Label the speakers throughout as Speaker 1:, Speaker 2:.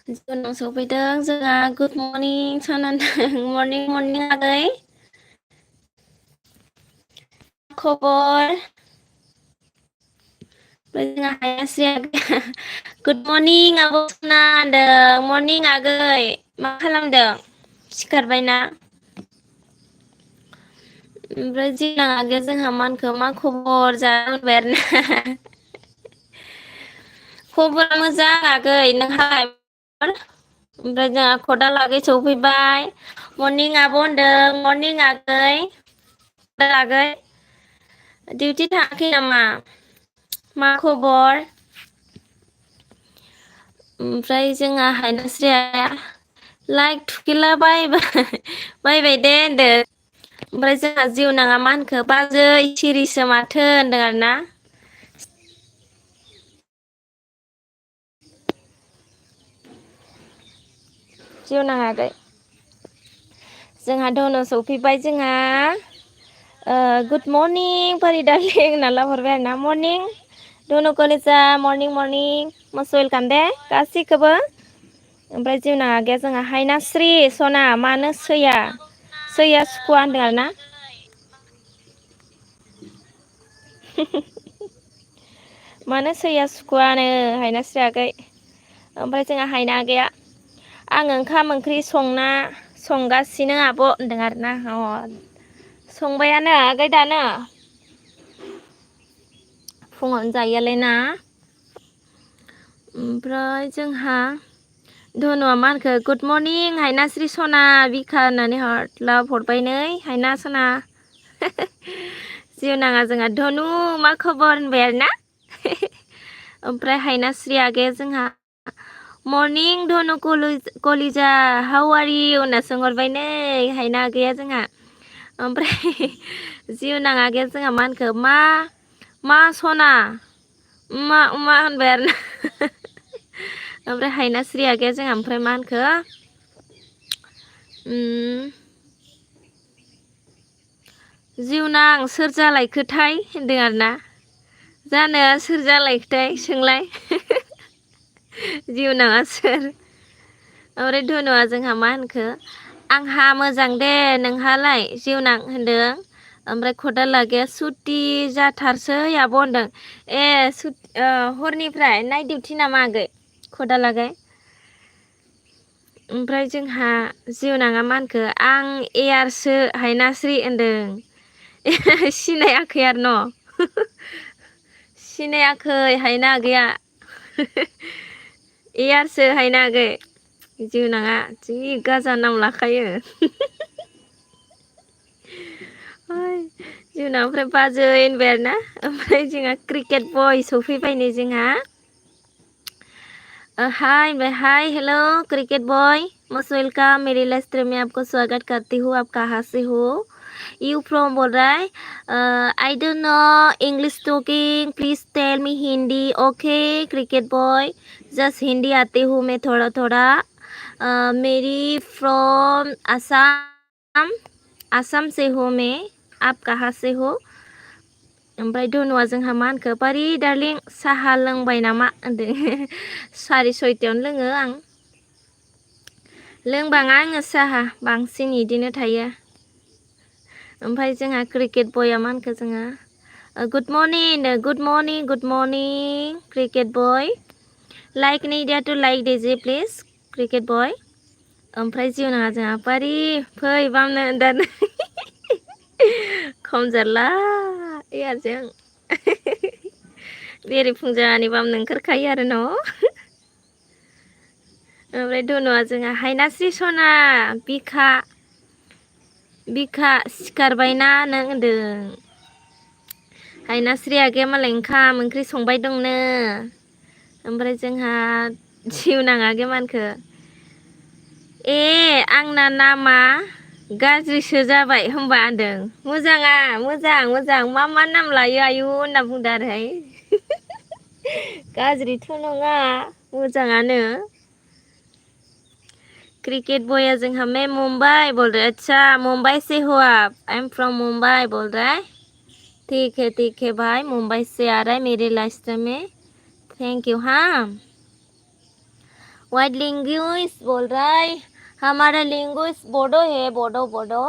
Speaker 1: जोंनाव सफैदों जोंहा गुड मर्निं खोनादों मर्निं मर्निं आगै खबर जोंहा हायासै आगै गुड मर्निं आब' खोनादों मर्निं आगै मा खालामदों सिखारबायना ओमफ्राय जिनां आगैया जोंहा मानखो मा खबर जाना होनबाय आरोना खबरा मोजां आगै नोंहालाय ओमफ्राय जोंहा खदाल आगै सफैबाय मर्निं आब' होनदों मर्निं आगै खदाल आगै डिउटि थाङाखै नामा मा खबर ओमफ्राय जोंहा हायनास्रि आइया लाइक थुखिला बायबाय दे होनदो ओमफ्राय जोंहा जिउ नाङा मा होनखो बाजै सिरिसो माथो होनदों आरो ना जिउनां आगै जोंहा धनु सफैबाय जोंहा गुड मर्निं पारि दारलिं होनना हरबाय आरो ना मर्निं धनु कलिजा मर्निं मर्निं मस्ट वेलकाम दे गासैखौबो ओमफ्राय जिउनां आगैया जोंहा हायनास्रि सना मानो सैया सुखुवा होनदों आरो ना मानो सैया सुखुवानो हायनास्रि आगै ओमफ्राय जोंहा हायना आगैया आं ओंखाम ओंख्रि संगासिनो आब' होनदों आरोना संबायानो आगै दानो फुङावनो जायोलाय ना ओमफ्राय जोंहा धनुआ मा होनखो गुड मर्निं हायनास्रि सना बिखा होननानै हरबाय नै हायना सना जिउनाङा जोंहा धनु मा खबर होनबाय आरो ना ओमफ्राय हायनास्रि आगैया जोंहा मर्निं धनु कलिजा हाउ आर इउ होनना सोंहरबाय नै हायना आगैया जोंहा ओमफ्राय जिउनां आगैया जोंहा मा होनखो मा सना मा होनबाय आरोना ओमफ्राय हायनास्रि आगैया जोंहा ओमफ्राय मा होनखो जिउनां सोर जालायखोथाय होनदों आरोना जानो सोर जालायखोथाय सोंलाय जिउनाङा सोर ओमफ्राय धनुआ जोंहा मा होनखो आंहा मोजां दे नोंहालाय जिउनां होनदों ओमफ्राय खदाल आगैया सुटि जाथारसै आब' होनदों ए हरनिफ्राय नाइट डिउटि नामा आगै खदाल आगै ओमफ्राय जोंहा जिउनाङा मा होनखो आं एयारसो हायनास्रि होनदों सिनायाखै आरो न' सिनायाखै हायना आगैया एयारसो हायना आगै जिउनाङा जि गाजा नाम लाखायो जोंना ओमफ्राय बाजै होनबाय आरोना ओमफ्राय जोंहा क्रिकेट बय सफैबाय नै जोंहा hi hello cricket boy most welcome मेरी लाइव स्ट्रीम में आपको स्वागत करती हूँ आप कहाँ से हो यू फ्रॉम बोल रहा है I don't know English talking please tell me Hindi okay cricket boy just Hindi आती हूँ मैं थोड़ा थोड़ा मेरी फ्रॉम आसाम से हो मैं आप कहाँ से हो ओमफ्राय धनुआ जोंहा मा होनखो पारि दार्लिं साहा लोंबाय नामा होनदों 6:30 लोङो आं लोंबाङा आङो साहा बांसिन इदिनो थायो ओमफ्राय जोंहा क्रिकेट बयआ मा होनखो जोङो गुड मर्निं क्रिकेट बय लाइक नहीं दिया तो लाइक दीजिए प्लीज क्रिकेट बय ओमफ्राय जिउनाङा जोंहा पारि फै बामनो होनदों खम जारला एयारजों बेरे फुंजानि बामनो ओंखारखायो आरो न' ओमफ्राय धनुआ जोंहा हायनास्रि सना बिखा सिखारबायना नों होनदों हायनास्रि आगैया मालाय ओंखाम ओंख्रि संबाय दंनो ओमफ्राय जोंहा जिउनां आगैया मा होनखो ए आंना नामा गाज्रिसो जाबाय होनबा होनदों मोजां मा नाम लायो आयु होनना बुंदो आरोहाय गाज्रिथ' नङा मोजाङानो क्रिकेट बॉय जोंहा मैं मुंबई बोल रहे अच्छा मुंबई से हो आप आई एम फ्रॉम मुंबई बोल रहा है ठीक है भाई मुंबई से आ रहा है मेरे लाइफ में थैंक यू हाँ व्हाट लैंग्वेज बोल रहा है हमारा लैंग्वेज बोडो है बोडो बोडो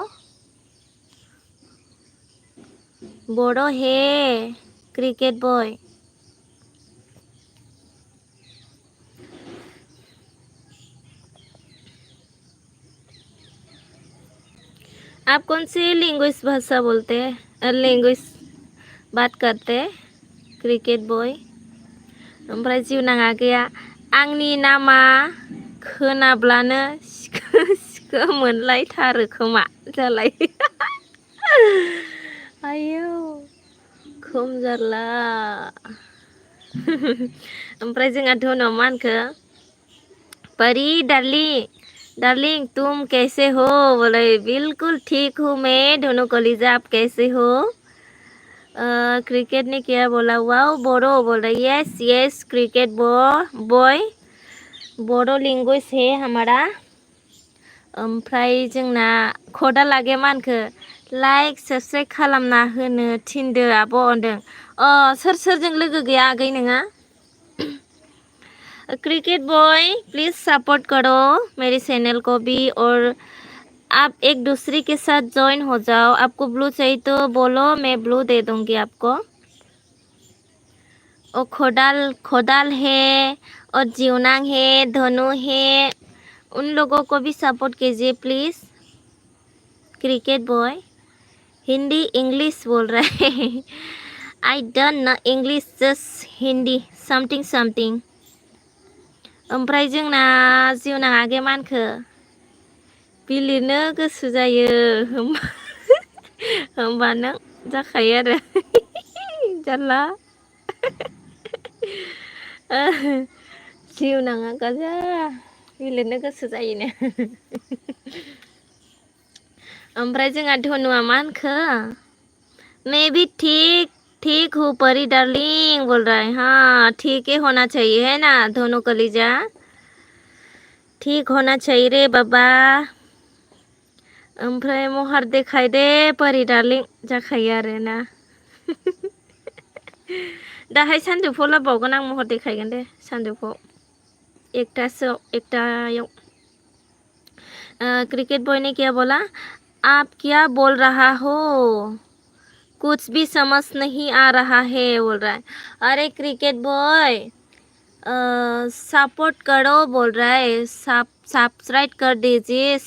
Speaker 1: बोडो है क्रिकेट बॉय आप कौन सी लैंग्वेज भाषा बोलते हैं लैंग्वेज बात करते हैं क्रिकेट बॉय ओमफ्राय जिउ नाङा गैया आंनि नामा खोनाब्लानो सिखो मोनलायथारो खोमा जालाय आयौ खम जारला ओमफ्राय जोंहा धनाव मा होनखो परी डार्लिंग तुम कैसे हो बोले बिल्कुल ठीक हूँ मैं दोनों कलीजा आप कैसे हो क्रिकेट ने क्या बोला वाओ बोडो बोल रहा yes yes cricket boy Bodo language है हमारा ओमफ्राय जोंना खदा लागे मा होनखो लाइक साबस्क्राइब खालामना होनो थिनदो आब' होनदों सोर सोरजों लोगो गैया आगै नोङा क्रिकेट बॉय प्लीज़ सपोर्ट करो मेरी चैनल को भी और आप एक दूसरे के साथ ज्वाइन हो जाओ आपको ब्लू चाहिए तो बोलो मैं ब्लू दे दूंगी आपको और खोदाल है और जीवनांग है धनु है उन लोगों को भी सपोर्ट कीजिए please cricket boy Hindi English बोल रहा है I don't know English just Hindi something ओमफ्राय जोंना जिउनां आगे मा होनखो बिलिरनो गोसो जायो होमबा नों जाखायो आरो जारला जिउनाङा गाजा बिलिरनो गोसो जायोनो ओमफ्राय जोंहा धनुआ मा होनखो मैं भी ठीक हूँ परी डार्लिंग बोल रहा है हाँ ठीक ही होना चाहिए है ना दोनों कलीजा ठीक होना चाहिए रे बाबा ओमफ्राय महर देखाय दे परी डार्लिंग जाखायो आरो ना दाहाय सानजौफुआव लाबावगोन आं महर देखायगोन दे सानजौफुआव एकटायाव क्रिकेट बॉय ने क्या बोला आप क्या बोल रहा हो कुछ भी समझ नहीं आ रहा है बोल रहा है अरे क्रिकेट बॉय सपोर्ट करो बोल रहा है सब्सक्राइब कर दीजिए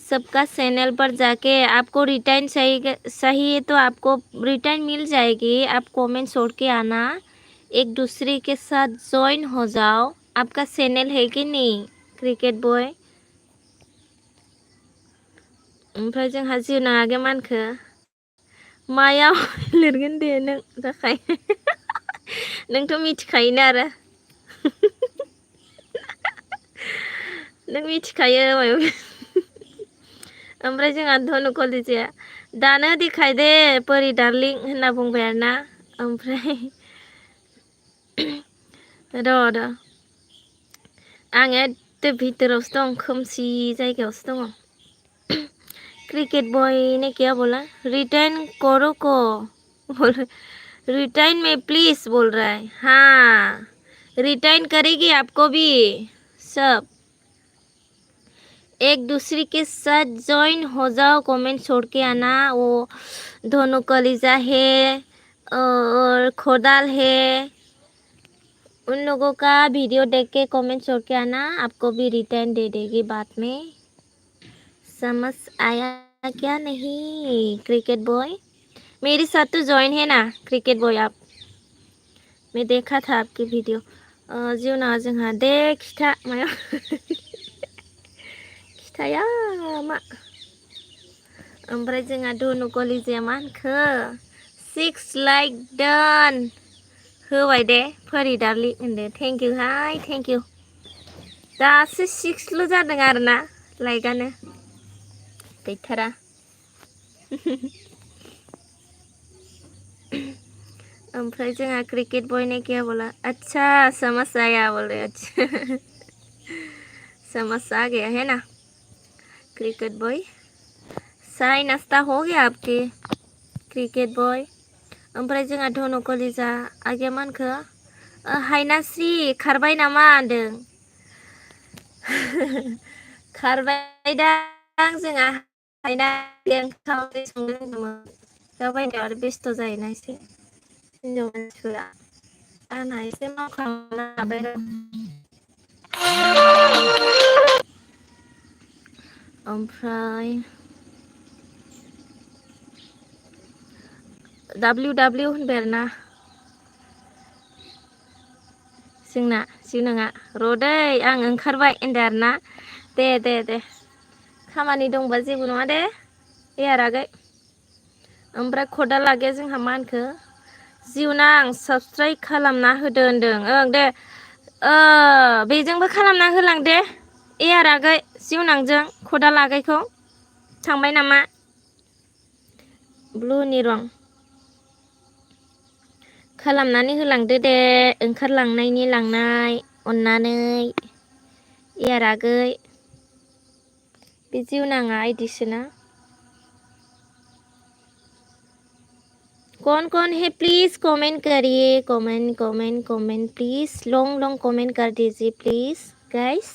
Speaker 1: सबका चैनल पर जाके आपको रिटर्न चाहिए तो आपको रिटर्न मिल जाएगी आप कमेंट छोड़ के आना एक दूसरे के साथ ज्वाइन हो जाओ आपका चैनल है कि नहीं क्रिकेट बॉय ओमफ्राय जोंहा जिउनां आगे मा होनखो मायाव लिरगोन दे नों जाखायो नोंथ' मिथिखायोना आरो नों मिथिखायो मायाव ओमफ्राय जोंहा धनु कलिजाया दानो देखाय दे परी डार्लिं होनना बुंबाय आरोना ओमफ्राय र' आं एदे भितरावसो दं खोमसि जायगायावसो दङ क्रिकेट बॉय ने क्या बोला रिटर्न करो को रिटर्न में प्लीज बोल रहा है हाँ रिटर्न करेगी आपको भी सब एक दूसरे के साथ ज्वाइन हो जाओ कमेंट छोड़ के आना वो दोनों कलीजा है और खोदाल है उन लोगों का वीडियो देख के कमेंट छोड़ के आना आपको भी रिटर्न दे देगी बाद में समझ आया क्या नहीं क्रिकेट बॉय मेरे साथ तो ज्वाइन है ना क्रिकेट बॉय आप मैं देखा था आपकी वीडियो जिउना जोंहा दे खिथा मायाव खिथाया मा ओमफ्राय जोंहा धनु कलिजाया मा होनखो 6 लाइक डान होबाय दे परी डार्लिं होनदो थेंक इउ हाय थेंक इउ दासो 6ल' जादों आरोना लाइकआनो गैथारा ओमफ्राय जोंहा क्रिकेट बॉय ने क्या बोला अच्छा समझ आया बोल रहे अच्छा समझ आ गया है ना क्रिकेट बॉय चाय नाश्ता हो गया आपके क्रिकेट बॉय ओमफ्राय जोंहा धनु कलिजा आगे मा होनखो हायनास्रि खारबाय नामा होनदों खारबायदां जोंहा हायना ओंखाम ओंख्रि संनो होनदोंमोन दा बायनायाव आरो बेस्थ' जायोना एसे हिनजाव मानसिफोरा आंना एसे मावखांना लाबाय र' ओमफ्राय WW होनबाय आरोना जोंना जिउनङा र'दै आं ओंखारबाय होनदो आरोना दे खामानि दंबा जेबो नङा दे आगै ओमफ्राय खदाल लागाया जोंहा मा होनखो जिउनां साबस्क्राइब खालामना होदो होनदों ओं दे बेजोंबो खालामना होलां दे आगै जिउनांजों खदाल आगैखौ थांबाय नामा ब्लुनि रं खालामनानै होलांदो दे ओंखारलांनायनि लांनाय अननानै आगै बे जिउनाङा इदिसोना कौन है प्लीज कमेंट करिए कमेंट प्लीज लॉन्ग कमेंट कर दीजिए प्लीज गाइस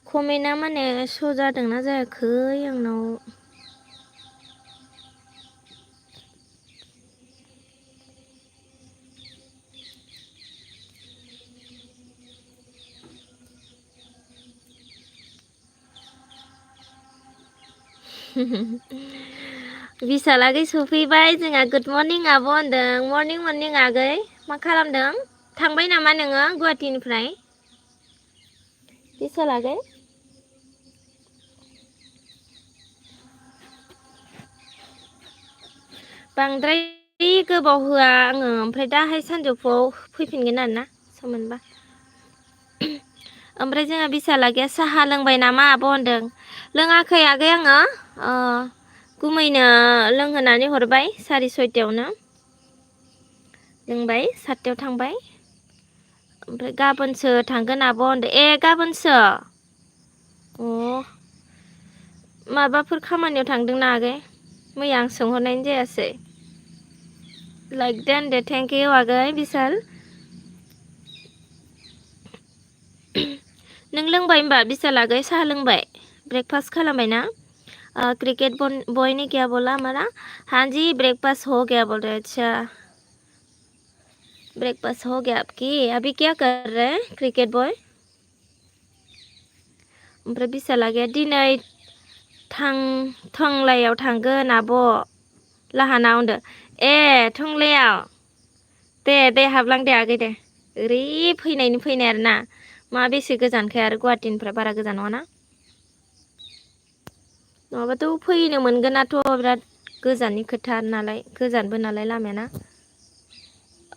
Speaker 1: कमेन्टआ माने श' जादोंना जायाखै आंनाव बिसालागै सफैबाय जोंहा गुड मर्निं आब' होनदों मर्निं आगै मा खालामदों थांबाय नामा नोङो गुवाहाटीनिफ्राय बिसालागै बांद्राय गोबाव होआ आङो ओमफ्राय दाहाय सानजौफुआव फैफिनगोन आरोना सम मोनबा ओमफ्राय जोंहा बिसालागैया साहा लोंबाय नामा आब' होनदों लोङाखै आगै आङो गुमैनो लोंहोनानै हरबाय 6:30 लोंबाय 7 थांबाय ओमफ्राय गाबोनसो थांगोन आब' होनदों गाबोनसो माबाफोर खामानियाव थांदोंना आगै मैया आं सोंहरनायनि जायासै लाइक दे होनदो थेंक इउ आगै बिसाल नों लोंबाय होनबा बिसाल आगै साहा लोंबाय ब्रेकफास्ट खालामबाय ना क्रिकेट बॉय ने क्या बोला हमारा हाँ जी ब्रेकफास्ट हो गया बोल रहे अच्छा ब्रेकफास्ट हो गया आपकी अभी क्या कर रहे हैं क्रिकेट बॉय ओमफ्राय बिसालागैया दिनै थंलायाव थांगोन आब' लाहाना होनदो थंलायाव दे हाबलां दे आगै दे ओरै फैनाय आरोना मा बेसे गोजानखाय आरो गुवाहाटीनिफ्राय बारा गोजान नङाना नङाबाथ' फैनो मोनगोनाथ' बिराद गोजाननि खोथा नालाय गोजानबो नालाय लामायाना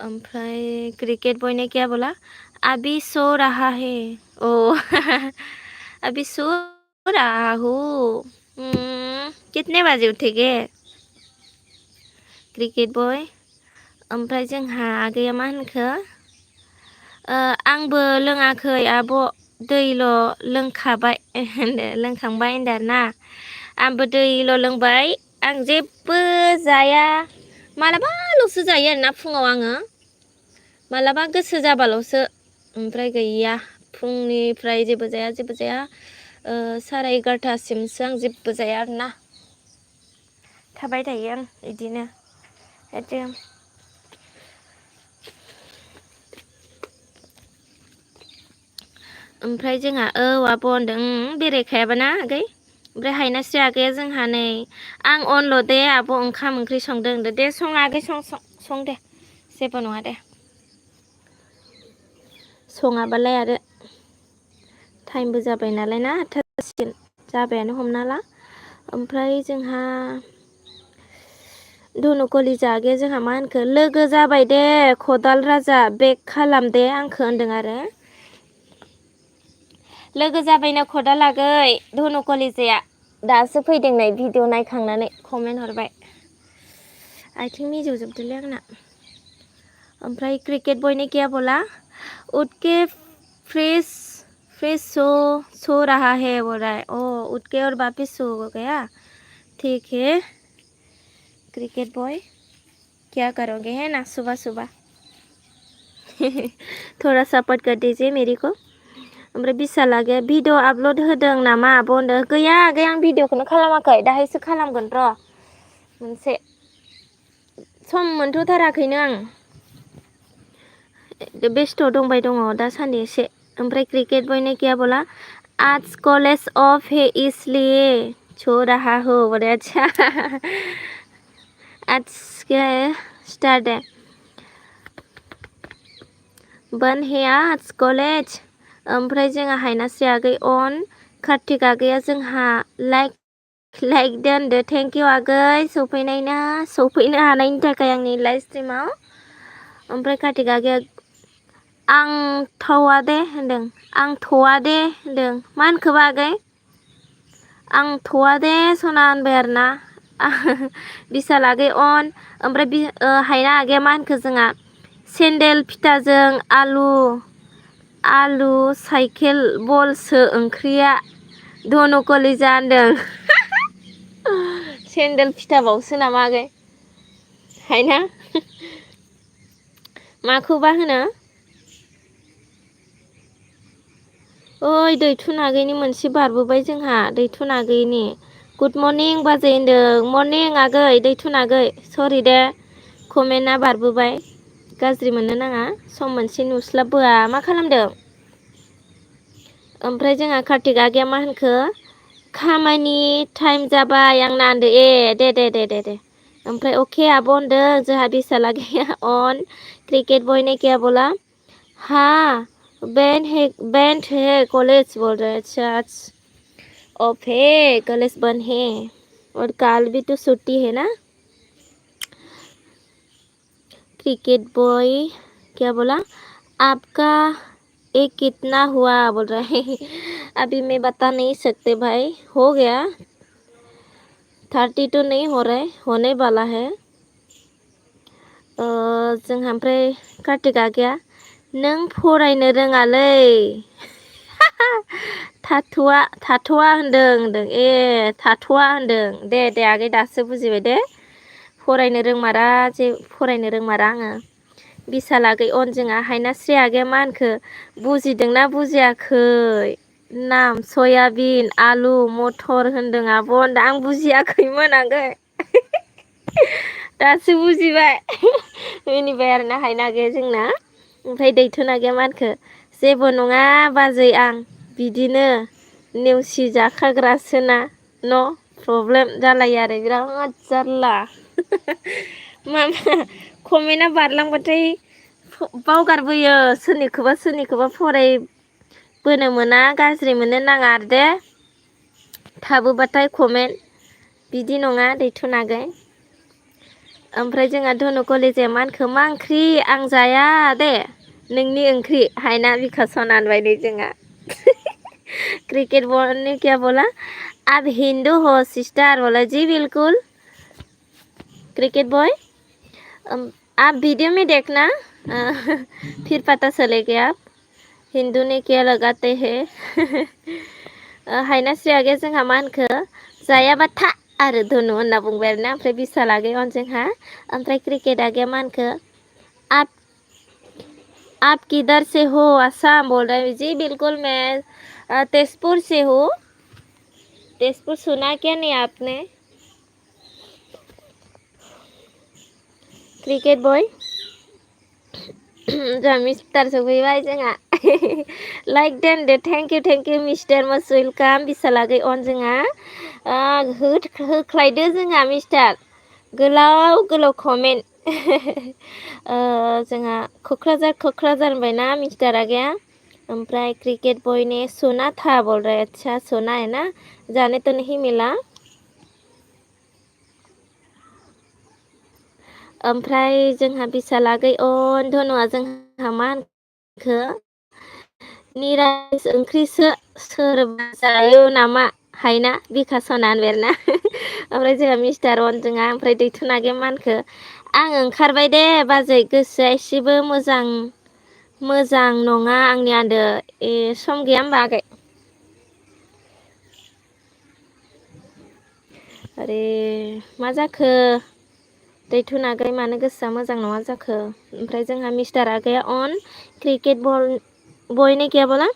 Speaker 1: ओमफ्राय क्रिकेट बॉय ने क्या बोला अभी सो रहा है ओ अभी सो रहा हूँ कितने बजे उठेगे क्रिकेट बॉय ओमफ्राय जोंहा आगैया मा होनखो आंबो लोङाखै आब' दैल' लोंखांबाय होनदो आरोना आंबो दैल' लोंबाय आं जेबो जाया मालाबाल'सो जायो आरोना फुङाव आङो मालाबा गोसो जाबाल'सो ओमफ्राय गैया फुंनिफ्राय जेबो जाया 11:30सिमसो आं जेबो जाया आरोना थाबाय थायो आं बिदिनो ओमफ्राय जोंहा आब' होनदों बेरायखायाबाना आगै ओमफ्राय हायनास्रि आगैया जोंहा नै आं अनल' दे आब' ओंखाम ओंख्रि संदों होनदो दे सं आगै सं दे जेबो नङा दे सङाबालाय आरो टाइमबो जाबाय नालाय ना 8 जासिगोन जाबायानो हमना ला ओमफ्राय जोंहा धनुकलि जागे जोंहा मा होनखो लोगो जाबाय दे खदाल राजा बेक खालाम दे आंखो होनदों आरो लोगो जाबायनो खदाल आगै धनुकलिजाया दासो फैदों नै भिडिअ नायखांनानै कमेन्ट हरबाय आथिं मिजौजोबदोंलै आंना ओमफ्राय क्रिकेट बॉय ने क्या बोला उठ के फ्रेश सो रहा है बोल रहा है उठ के और वापस सो गया ठीक है क्रिकेट बॉय क्या करोगे है ना सुबह सुबह थोड़ा सपोर्ट कर दीजिए मेरी को ओमफ्राय बिसाल आगैया भिडिअ आपल'ड होदों नामा बन्दो गैया आगै आं भिडिअखौनो खालामाखै दाहायसो खालामगोन र' मोनसे सम मोनथ'थाराखैनो आं बेस्थ' दंबाय दङ दासान्दि एसे ओमफ्राय क्रिकेट बॉय ने क्या बोला आज कॉलेज ऑफ है इसलिए छो रहा हो बोले अच्छा आज क्या है स्टार्ट है बन है आज कॉलेज ओमफ्राय जोंहा हायनास्रि आगै अन कार्तिक आगैया जोंहा लाइक दोनदो थेंक इउ आगै सौफैनो हानायनि थाखाय आंनि लाइभ स्ट्रिमाव ओमफ्राय कार्तिक आगैया आं थवा दे होनदों आं थवा दे होनदों मा होनखोबा आगै आं थवा दे सना होनबाय आरोना बिसाल आगै अन ओमफ्राय हायना आगैया मा होनखो जोंहा सेन्देल फिथाजों आलु साइकेल बलसो ओंख्रिया धनु कलिजा होनदों सेन्देल फिथाबावसो नामा आगै हायना माखौबा होनो ओइ दैथुन आगैनि मोनसे बारबोबाय जोंहा दैथुन आगैनि गुड मर्निं बाजै होनदों मर्निं आगै दैथुन आगै सरि दे कमेन्टआ बारबोबाय गाज्रि मोननो नाङा सम मोनसे नुस्लाबबोआ मा खालामदों ओमफ्राय जोंहा कार्तिक आगैया मा होनखो खामानि टाइम जाबाय आंना होनदो ए दे ओमफ्राय अके आब' होनदों जोंहा बिसाल आगैया अन क्रिकेट बॉय ने क्या बोला हाँ बैंड है कॉलेज बोल रहे अच्छा ऑफ है कॉलेज बंद है और कल भी तो छुट्टी है ना क्रिकेट बॉय क्या बोला आपका एक कितना हुआ बोल रहा है अभी मैं बता नहीं सकते भाई हो गया 32 नहीं हो रहा है होने वाला है जोंहा ओमफ्राय कार्तिक आगैया नों फरायनो रोङालै थाथ'वा होनदों ए थाथ'वा होनदों दे आगै दासो बुजिबाय दे फरायनो रोंमारा आङो बिसाल आगै अन जोंहा हायनास्रि आगैया मा होनखो बुजिदोंना बुजियाखै नाम सयाबिन आलु मटर होनदों आब' होनदों आं बुजियाखैमोन आगै दासो बुजिबाय मिनिबाय आरोना हायना आगैया जोंना ओमफ्राय दैथुन आगैया मा होनखो जेबो नङा बाजै आं बिदिनो नेवसि जाखाग्रासोना न' प्रब्लेम जालायो आरो बिराद जारला मा कमेन्टआ बारलांबाथाय बावगारबोयो सोरनिखौबा फरायबोनो मोना गाज्रि मोननो नाङा आरो दे थाबोबाथाय कमेन्ट बिदि नङा दैथुन आगै ओमफ्राय जोंहा धनु कलेजाया मा होनखो मा ओंख्रि आं जाया दे नोंनि ओंख्रि हायना बिखासना होनबाय नै जोंहा क्रिकेट बॉय ने क्या बोला आप हिंदू हो सिस्टर बोला जी बिल्कुल क्रिकेट बॉय आप वीडियो में देखना फिर पता चलेगा आप हिंदू ने क्या लगाते हैं हायनास्रि आगैया जोंहा मा होनखो जायाबा था आरो धनु होनना बुंबाय आरोना ओमफ्राय बिसाल आगै अन जोंहा ओमफ्राय क्रिकेट आगैया मा होनखो आप किधर से हो आसाम बोल रहे हैं जी बिल्कुल मैं तेजपुर से हूँ तेजपुर सुना क्या नहीं आपने क्रिकेट बॉय जोंहा मिस्टार सफैबाय जोंहा लाइक दोनदो thank you mister most welcome बिसाल आगै अन जोंहा होख्लायदो जोंहा मिस्टार गोलाव कमेन्ट जोंहा क'क्राझार होनबायना मिस्टार आगैया ओमफ्राय क्रिकेट बॉय ने सोना था बोल रहा है अच्छा सोना है ना जाने तो नहीं मिला ओमफ्राय जोंहा बिसाल आगै अन धनुआ जोंहा मा होनखो निरामिस ओंख्रिसो सोरबा जायो नामा हायना बिखासना होनबाय आरोना ओमफ्राय जोंहा मिस्टार अन जोंहा ओमफ्राय दैथुन आगैया मा होनखो आं ओंखारबाय दे बाजै गोसोआ एसेबो मोजां नङा आंनि आन्दो ए सम गैया होमबा आगै अरे मा जाखो दैथुन आगै मानो गोसोआ मोजां नङा जाखो ओमफ्राय जोंहा मिस्टार आगैया अन क्रिकेट बल बॉय ने क्या बोला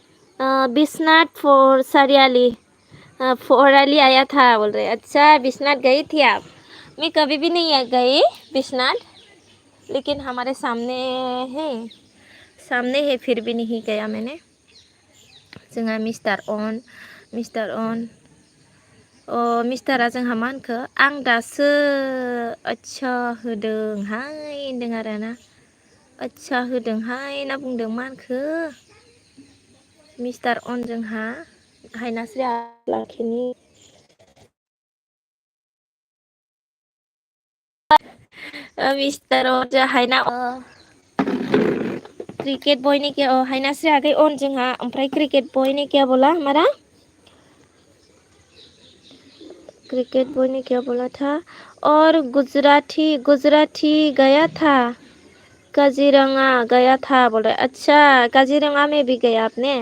Speaker 1: बिस्नाथ फॉर सारियाली फोराली आया था बोल रहे अच्छा बिस्नाथ गई थी आप मैं कभी भी नहीं गई बिस्नाथ लेकिन हमारे सामने है फिर भी नहीं गया मैंने जोंहा मिस्टार अन मिस्टारा जोंहा मा होनखो आं दासो अच्छा होदोंहाय होनदों आरोना अच्छा होदोंहाय होनना बुंदों मा होनखो मिस्टार अन जोंहा हायनास्रि लाखिनि मिस्टार अन जो हायना क्रिकेट बॉय ने क्या हायनास्रि आगै अन जोंहा ओमफ्राय क्रिकेट बॉय ने क्या बोला हमारा क्रिकेट बॉय ने क्या बोला था और गुजराती गया था काजीरंगा गया था बोल रहे अच्छा काजीरंगा में भी गया आपने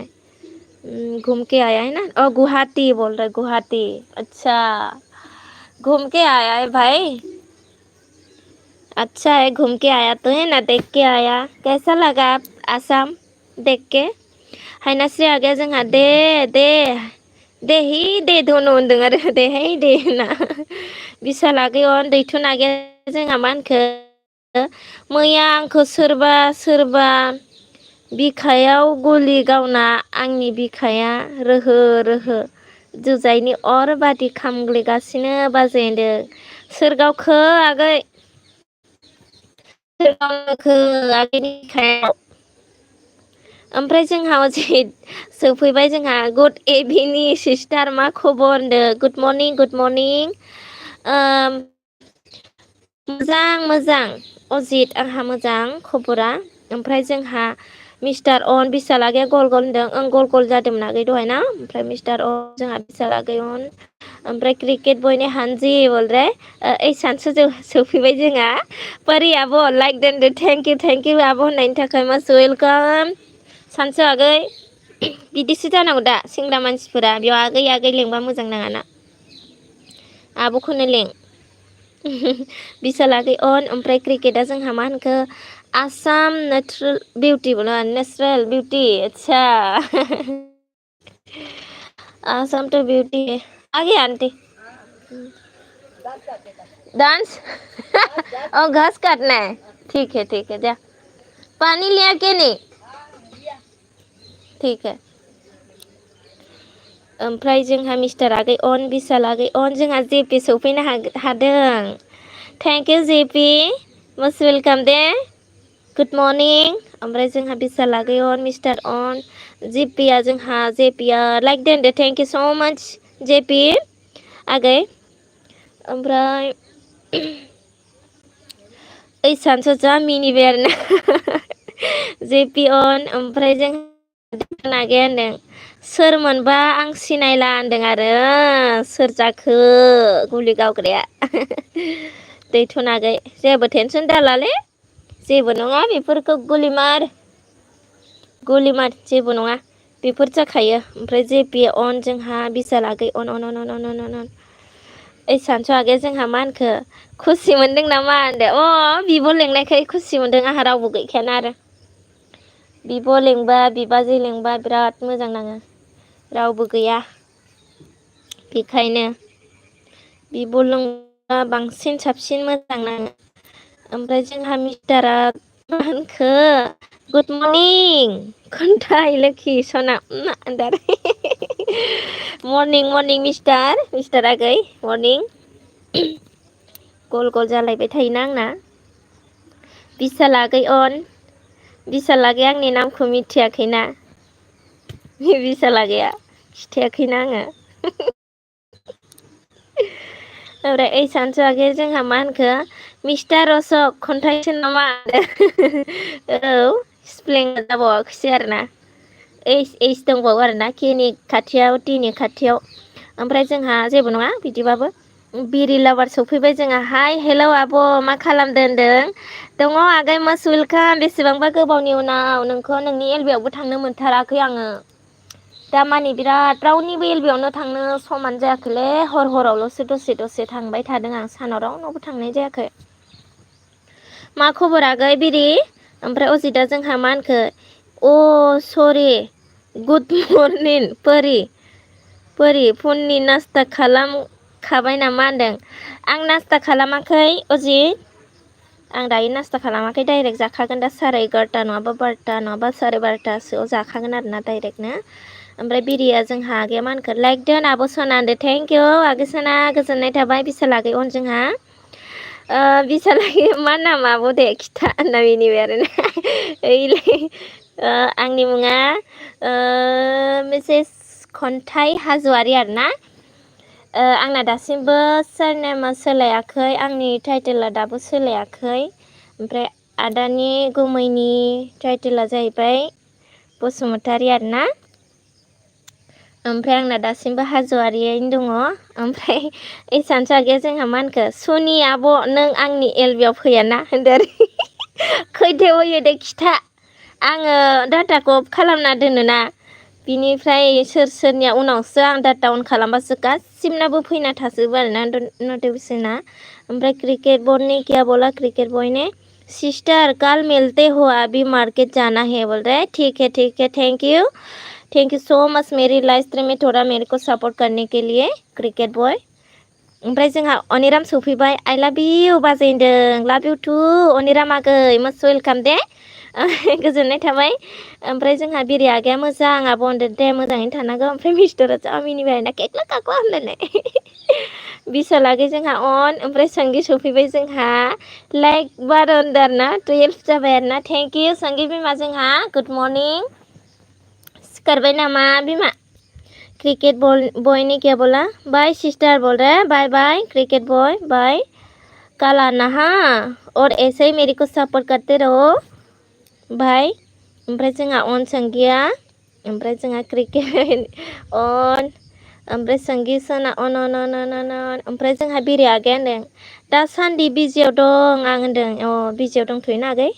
Speaker 1: घूम के आया है ना और गुवाहाटी बोल रहे गुवाहाटी अच्छा घूम के आया है भाई अच्छा है घूम के आया तो है ना देख के आया कैसा लगा आप आसाम देख के हायनास्रि आगैया जोंहा दे ही दे धनु होनदों आरो दे है दे होनना बिशाल आगैया दैथुन आगैया जोंहा मा होनखो मैया आंखौ सोरबा बिखायाव गुलि गावना आंनि बिखाया रोहो रोहो जुजाइनि अर बादि खामग्लिगासिनो बाजैदों सोर गावखो आगै सोर गावखो आगैनि बिखायाव ओमफ्राय जोंहा अजय सफैबाय जोंहा गुड इभिनिं सिस्टार मा खबर होनदों गुड मर्निं मोजां अजित आंहा मोजां खबरा ओमफ्राय जोंहा मिस्टार अन बिशाल आगैया गल होनदों ओं गल जादोंमोन आगै दहाय ना ओमफ्राय मिस्टार अन जोंहा बिशाल आगै अन ओमफ्राय क्रिकेट बॉय ने हानजी बोल रहे ओइ सानसु सफैबाय जोंहा परि आब' लाइक दोनदो थेंक इउ आब' होननायनि थाखाय मस्ट वेलकाम सानसु आगै बिदिसो जानांगौ दा सेंग्रा मानसिफोरा बेयाव आगै लेंबा मोजां नाङाना आब'खौनो लें बिशाल आगै अन ओमफ्राय क्रिकेटआ जोंहा मा होनखो आसाम नेचुरल बिउटी अच्छा आसाम टू ब्यूटी आगे आंटी डांस और घास काटना है ठीक है जा पानी लिया के नहीं ठीक है ओमफ्राय जोंहा मिस्टार आगै अन बिशाल आगै अन जोंहा जेपि सफैनो हादों thank you JP must welcome Day good morning ओमफ्राय जोंहा बिशाल आगै अन मिस्टार अन जेपिया लाइक दोनदो थेंक इउ स' माच जेपि आगै ओमफ्राय ओइ सानसु जा मिनिबाय आरोना जेपि अन ओमफ्राय जों आगैया होनदों सोरमोनबा आं सिनायला होनदों आरो सोर जाखो गुलि गावग्राया दैथुन आगै जेबो टेनसन दालालै जेबो नङा बेफोरखौ गुलिमार जेबो नङा बेफोर जाखायो ओमफ्राय जेपि अन जोंहा बिशाल आगै अन ओइ सानसु आगैया जोंहा मा होनखो खुसि मोनदों नामा होनदों बिब' लेंनायखाय खुसि मोनदों आंहा रावबो गैखायाना आरो बिब' लेंबा बिबाजै लेंबा बिराद मोजां नाङो रावबो गैया बेखायनो बिब' लेंबा बांसिन साबसिन मोजां नाङो ओमफ्राय जोंहा मिस्टारा मा होनखो गुड मर्निं खन्थाइ लोखि सना मर्निं मिस्टार आगै मर्निं गल जालायबाय थायोना आंना बिशाल आगै अन बिशाल आगै आंनि नामखौ मिथियाखैना बिशाल आगैया खिथायाखैना आङो ओमफ्राय ओइ सानसु आगैया जोंहा मा होनखो मिस्टार अशक खन्थाइसो नामा औ स्पेलिं जाबावाखैसो आरोना एइस दंबावो आरोना केनि खाथियाव टिनि खाथियाव ओमफ्राय जोंहा जेबो नङा बिदिबाबो बिरि लाभार सफैबाय जोंहा हाय हेल' आब' मा खालामदों होनदों दङ आगै मस्ट वेलकाम बेसेबांबा गोबावनि उनाव नोंखौ नोंनि एलबियावबो थांनो मोनथाराखै आङो दामानि बिराद रावनिबो एलबियावनो थांनो समानो जायाखैलै हरावल'सो दसे थांबाय थादों आं सानाव रावनावबो थांनाय जायाखै मा खबर आगै बिरि ओमफ्राय अजितआ जोंहा मा होनखो अ सरि गुड मर्निं परि फुंनि नास्ता खालामखाबाय नामा होनदों आं नास्ता खालामाखै अजित आं दायो नास्ता खालामाखै डाइरेक्ट जाखागोन दा 11:30 नङाबा 12 नङाबा 12:30सोआव जाखागोन आरोना डाइरेक्टनो ओमफ्राय बिरिया जोंहा आगैया मा होनखो लाइक दोन आब' सना होनदो थेंक इउ आगै सना गोजोननाय थाबाय बिसालागै अन जोंहा बिसालागै मा नाम आब' दे खिथा होनना मिनिबाय आरोना ओइलै आंनि मुङा मिसेस खन्थाइ हाज'वारि आरोना आंना दासिमबो सारनेमा सोलायाखै आंनि टाइटेला दाबो सोलायाखै ओमफ्राय आदानि गुमैनि टाइटेला जाहैबाय बसुमतारी आरोना ओमफ्राय आंना दासिमबो हाज'वारियैनो दङ ओमफ्राय इसानसो आगैया जोंहा मा होनखो सनि आब' नों आंनि एलबियाव फैयाना होनदो आरो खैथायाव होयो दे खिथा आङो डाटाखौ अफ खालामना दोनोना बिनिफ्राय सोरनिया उनावसो आं डाटा अन खालामबासो गासिबनाबो फैना थाजोबो आरोना नटिफिकेसना ओमफ्राय क्रिकेट बॉल ने क्या बोला क्रिकेट बॉय ने सिस्टर कल मिलते हो अभी मार्केट जाना है बोल रहे ठीक है थैंक यू सो मच मेरी लाइफ स्ट्रीम में थोड़ा मेरे को सपोर्ट करने के लिए क्रिकेट बॉय ओमफ्राय जोंहा अनिराम सफैबाय आई लाभ इउ बाजै होनदों लाभ इउ टु अनिराम आगै मस्ट वेलकाम दे गोजोननाय थाबाय ओमफ्राय जोंहा बिरि आगैया मोजां आब' होनदों दे मोजाङैनो थानांगौ ओमफ्राय मिस्टारा जा मिनिबाय आरोना केक्ला काक्ला होनलायनाय बिसालागै जोंहा अन ओमफ्राय संगि सफैबाय जोंहा लाइक बार होनदों आरोना 12 जाबाय आरोना थेंक इउ संगि बिमा जोंहा गुड मर्निं सिखारबाय नामा बिमा क्रिकेट बॉय ने क्या बोला बाय सिस्टर बोल रहे बाय बाय क्रिकेट बॉय बाय कल आना हाँ और ऐसे ही मेरे को सपोर्ट करते रहो बाय ओमफ्राय जोंहा अन संगिया ओमफ्राय जोंहा क्रिकेट अन ओमफ्राय संगि सना अन ओमफ्राय जोंहा बिरि आगैया होनदों दासान्दि बिजियाव दं आं होनदों बिजियाव दंथ'योना आगै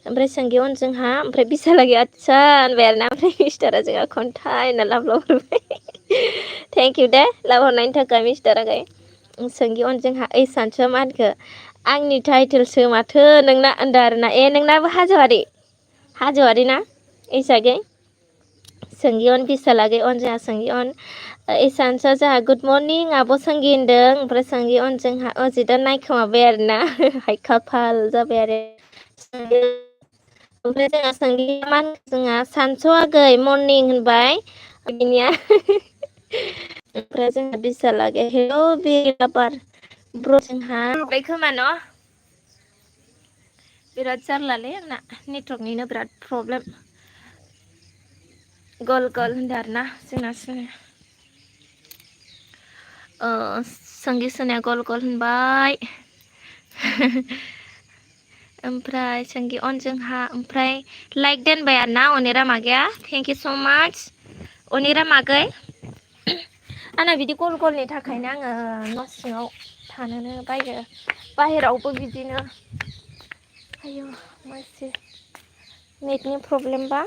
Speaker 1: ओमफ्राय संगि अन जोंहा ओमफ्राय बिसालागै आदसा होनबाय आरोना ओमफ्राय मिस्टारा जोंहा खन्थाइ होनना लाभ हरबाय थेंक इउ दे लाभ हरनायनि थाखाय मिस्टार आगै संगि अन जोंहा ओइ सानसुआ मा होनखो आंनि टाइटेलसो माथो नोंना होनदों आरोना नोंनाबो हाज'वारि ना इसागै संगि अन बिसालागै अन जोंहा संगि अन इसानसआ जोंहा गुड मर्निं आब' संगि होनदों ओमफ्राय संगि अन जोंहा अजितआ नायखोमाबाय आरोना हाय खाफाल जाबाय आरो ओमफ्राय जोंहा संगिया मा जोंहा सानसु आगै मर्निं होनबाय बिनिया ओमफ्राय जोंहा बिसालागै हेल' बिराबार ब्र जोंहा बाय खोमा न' बिराद जारलालै आंना नेटवर्कनिनो बिराद प्रब्लेम गल होनदों आरोना जोंना संगि सोनाया गल होनबाय ओमफ्राय संगि अन जोंहा ओमफ्राय लाइक दोनबाय आरोना अनिराम आगैया थेंक इउ स' माच अनिराम आगै आंना बिदि गलनि थाखायनो आङो न' सिङाव थानोनो बायो बाहेरावबो बिदिनो आयौ मासि नेटनि प्रब्लेमबा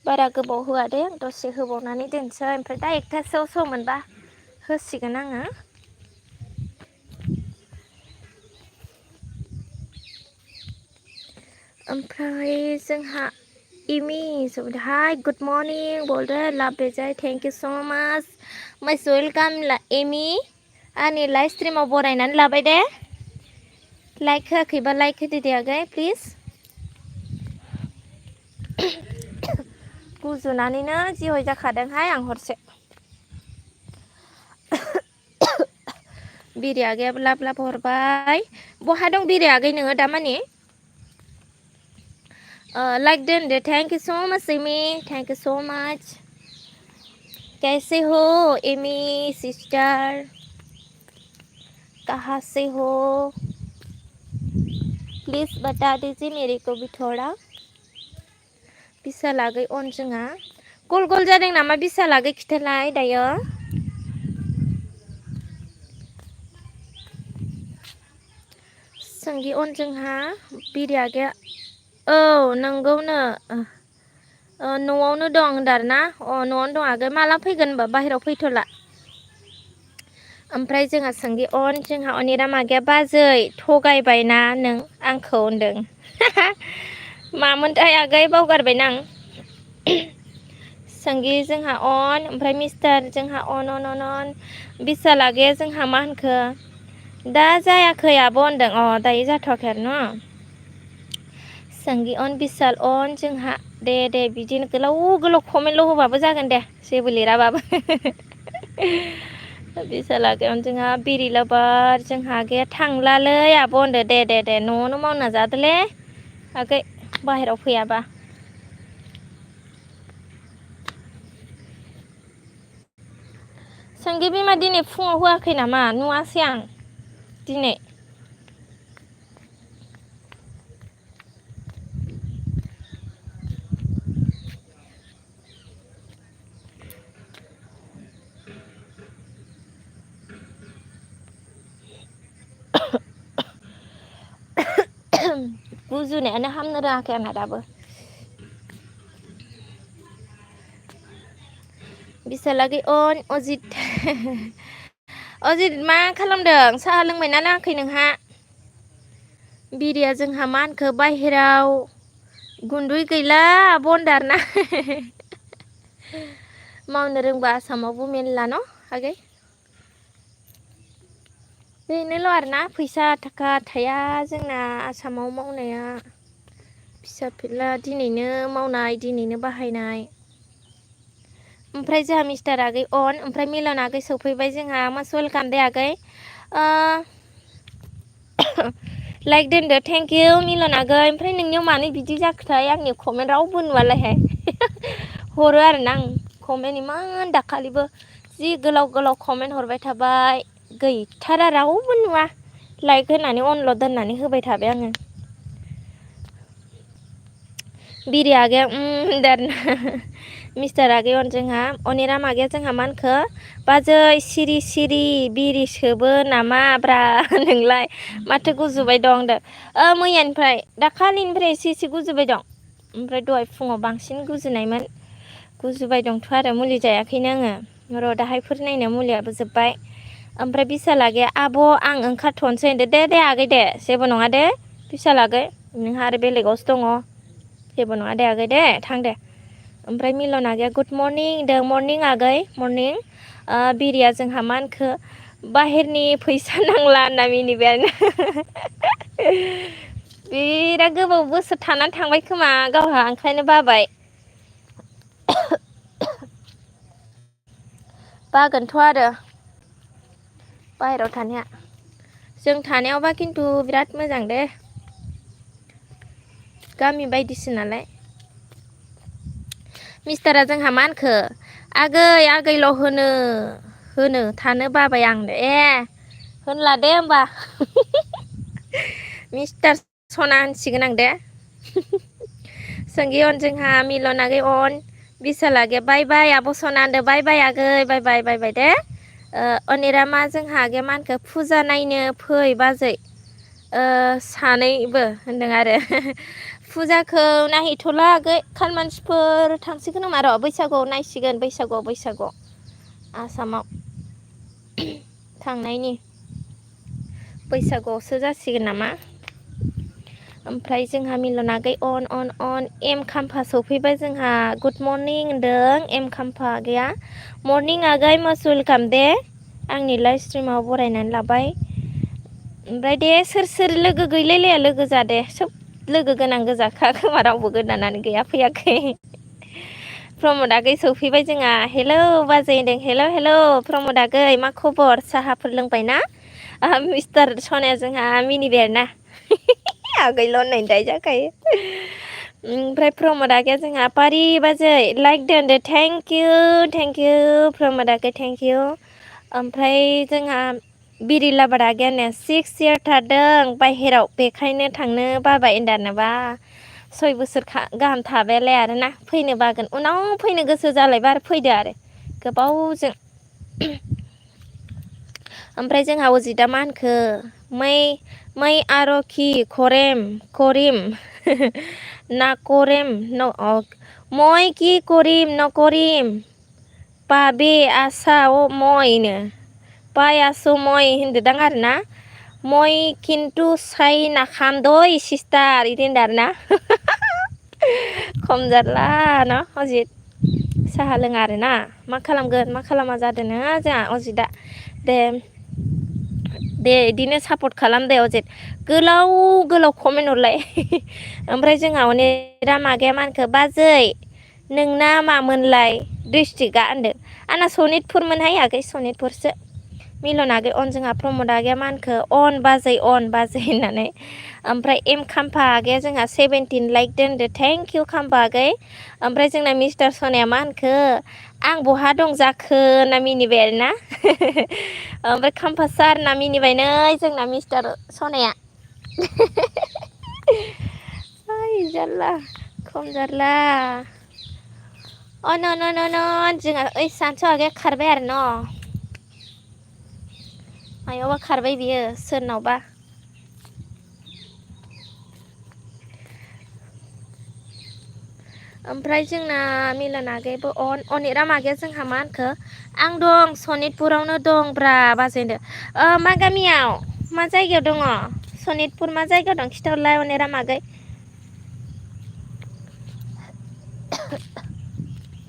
Speaker 1: बारा गोबाव होआ दे दसे होबावनानै दोनसै ओमफ्राय दा 1थासोआव सम मोनबा होसिगोन आङो ओमफ्राय जोंहा इमि हाय गुड मर्निं बोल रहे लव बेजाय थेंक इउ स' माच मस्ट वेलकाम एमि आंनि लाइभ स्ट्रिमाव बरायनानै लाबाय दे लाइक होआखैबा लाइक होदो दे आगै प्लिज गुजुनानैनो जिहय जाखादोंहाय आं हरसे बिरि आगैयाबो लाब हरबाय बहा दं बिरि आगै नोङो दामानि लाइक दोनदो thank you so much Amy thank you so much कैसे हो एमी सिस्टर कहाँ से हो प्लीज़ बता दीजिए मेरे को भी थोड़ा बिसालागै अन जोंहा गल जादों नामा बिसालागै खिथालाय दायो संगि अन जोंहा बिरि आगैया औ नंगौनो न'आवनो दं होनदों आरोना न'आवनो दं आगै माला फैगोन होनबा बाहेरायाव फैथ'ला ओमफ्राय जोंहा सोंगि अन जोंहा अनिरा मागिया बाजै थगायबायना नों आंखौ होनदों मामोनथाय आगै बावगारबायना आं सोंगि जोंहा अन ओमफ्राय मिस्टार जोंहा अन बिसाल आगैया जोंहा मा होनखो दा जायाखै आब' होनदों दायो जाथ'वाखै आरो न' सोंगि अन बिसाल अन जोंहा दे बिदिनो गोलाव कमेन्टल' होबाबो जागोन दे जेबो लिराबाबो बिसाल आगैया जोंहा बिरि लाबार जोंहा आगैया थांलालै आब' होनदो दे न'आवनो मावना जादोलै आगै बाहेराव फैयाबा सोंगि बिमा दिनै फुङाव होआखै नामा नुवासै आं दिनै गुजुनायानो हामनो रोङाखै आंना दाबो बिसालागै अन अजित मा खालामदों साहा लोंबायना लोङाखै नोंहा बिरिया जोंहा मा होनखो बाहेराव गुन्दै गैला आब' होनदों आरोना मावनो रोंबा आसामावबो मेरला न' आगै बेनोल' आरोना फैसा थाखा थाया जोंना आसामाव मावनाया फिसा फिला दिनैनो मावनाय दिनैनो बाहायनाय ओमफ्राय जोंहा मिस्टार आगै अन ओमफ्राय मिलन आगै सफैबाय जोंहा मस्ट वेलकाम दे आगै लाइक दोनदो थेंक इउ मिलन आगै ओमफ्राय नोंनियाव मानो बिदि जाखोथाय आंनि कमेन्ट रावबो नुवालायहाय हरो आरोना आं कमेन्ट इमान दाखालिबो जि गोलाव कमेन्ट हरबाय थाबाय गैथारा रावबो नुवा लाइक होनानै अनल' दोननानै होबाय थाबाय आङो बिरि आगैया होनदों आरोना मिस्टार आगै अन जोंहा अनिराम आगैया जोंहा मा होनखो बाजै सिरि बिरि सोबो नामा ब्रा नोंलाय माथो गुजुबाय दं होनदों मैयानिफ्राय दाखालिनिफ्राय एसे गुजुबाय दं ओमफ्राय दहाय फुङाव बांसिन गुजुनायमोन गुजुबाय दंथ' आरो मुलि जायाखैनो आङो र' दाहायफोर नायनो मुलियाबो जोब्बाय ओमफ्राय बिसाल आगैया आब' आं ओंखारथ'नोसै होनदो दे आगै दे जेबो नङा दे बिसाल आगै नोंहा आरो बेलेगावसो दङ जेबो नङा दे आगै दे थां दे ओमफ्राय मिलन आगैया गुड मर्निं होनदों मर्निं आगै मर्निं बिरिया जोंहा मा होनखो बाहेरनि फैसा नांला होनना मिनिबाय आरोना बिराद गोबाव बोसोर थानानै थांबाय खोमा गावहा ओंखायनो बाबाय बागोनथ' आरो बाहेरायाव थानाया जों थानायावबा खिन्थु बिराद मोजां दे गामि बायदिसो नालाय मिस्टारा जोंहा मा होनखो आगैल' होनो थानो बाबाय आं होनला दे होमबा मिस्टार सना होनसिगोन आं दे सोंगि अन जोंहा मिलन आगै अन बिसाल आगैया बाय आब' सना होनदो बाय आगै बाय दे अनिरामा जोंहा आगैया मा होनखो फुजा नायनो फै बाजै सानैबो होनदों आरो फुजाखौ नायहैथ'ला आगै खालमानसिफोर थांसिगोन नामा र' बैसागुआव नायसिगोन बैसागुआव आसामाव थांनायनि बैसागुआवसो जासिगोन नामा ओमफ्राय जोंहा मिलन आगै अन एम खाम्फा सफैबाय जोंहा गुड मर्निं होनदों एम खाम्फा आगैया मर्निं आगै मस्ट वेलकाम दे आंनि लाइभ स्ट्रिमाव बरायनानै लाबाय ओमफ्राय दे सोर लोगो गैलायलाया लोगो जादे सोब लोगो गोनां गोजाखा खोमा रावबो गोदानानो गैया फैयाखै प्रमद आगै सफैबाय जोंहा हेलौ बाजै होनदों हेलौ प्रमद आगै मा खबर साहाफोर लोंबायना मिस्टार सनाया जोंहा मिनिबाय आरोना आगैल' होननायनि दाय जाखायो ओमफ्राय प्रमद आगैया जोंहा पारि बाजै लाइक दोनदो थेंक इउ प्रमद आगै थेंक इउ ओमफ्राय जोंहा बिरि लाबार आगैयानो 6 इयार थादों बाहेराव बेखायनो थांनो बाबाय होनदानोबा 6 बोसोर गाहाम थाबायलाय आरोना फैनो बागोन उनाव फैनो गोसो जालायबा आरो फैदो आरो गोबावजों ओमफ्राय जोंहा अजितआ मा होनखो मै आर'खि करिम ना करेम मय कि करिम न करिम पाबे आसा मयनो पायासो मय होनदोदां आरोना मय खिन्थु साय नाखाम दय सिस्टार इदि होनदो आरोना खम जारला न अजित साहा लोङा आरोना मा खालामगोन मा खालामा जादोंनो जोंहा अजितआ दे इदिनो सापर्ट खालाम दे अजित गोलाव गोलाव कमेन्ट हरलाय ओमफ्राय जोंहा अनेरा मागाया मा होनखो बाजै नोंना मामोनलाय डिस्ट्रिक्टआ होनदो आंना सनितपुरमोनहाय आगै सनितपुरसो मिलन आगै अन जोंहा प्रमद आगैया मा होनखो अन बाजै होननानै ओमफ्राय एम खाम्फा आगैया जोंहा 17 लाइक दोनदो थेंक इउ खाम्फा आगै ओमफ्राय जोंना मिस्टार सनाया मा होनखो आं बहा दं जाखो होनना मिनिबाय आरोना ओमफ्राय खाम्फा सार होनना मिनिबाय नै जोंना मिस्टार सनाया ओइ जारला खम जारला अ न जोंहा ओइ सानसु आगैया खारबाय आरो न मायावबा खारबाय बियो सोरनावबा ओमफ्राय जोंना मिलन आगैयाबो अनिराम आगैया जोंहा मा होनखो आं दं सनितपुरावनो दं ब्रा बाजै होनदो मा गामियाव मा जायगायाव दङ सनितपुर मा जायगायाव दं खिथाहरलाय अनिराम आगै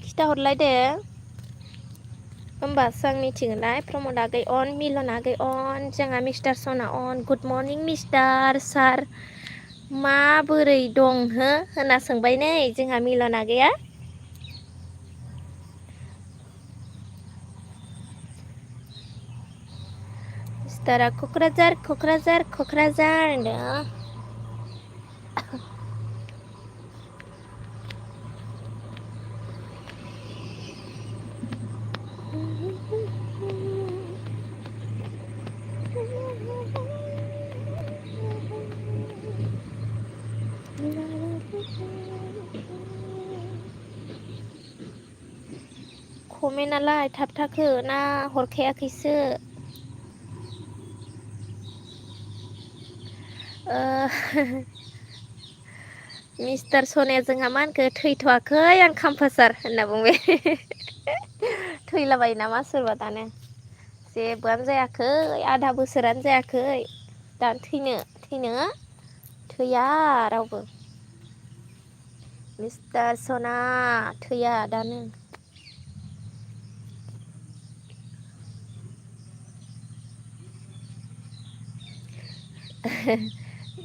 Speaker 1: खिथाहरलाय दे होमबासो आं मिथिगोनलाय प्रमद आगै अन मिलन आगै अन जोंहा मिस्टार सना अन गुड मर्निं मिस्टार सार माबोरै दं हो होनना सोंबाय नै जोंहा मिलन आगैया मिस्टारा क'क्राझार होनदों कमेन्टआलाय थाबथाखो ना हरखायाखैसो मिस्टार सनाया जोंहा मा होनखो थैथ'वाखै आं खाम्फासार होनना बुंबाय थैलाबायो नामा सोरबा दानो जेबोआनो जायाखै आधा बोसोरानो जायाखै दा थैनो थैया रावबो मिस्टार सना थैया दानो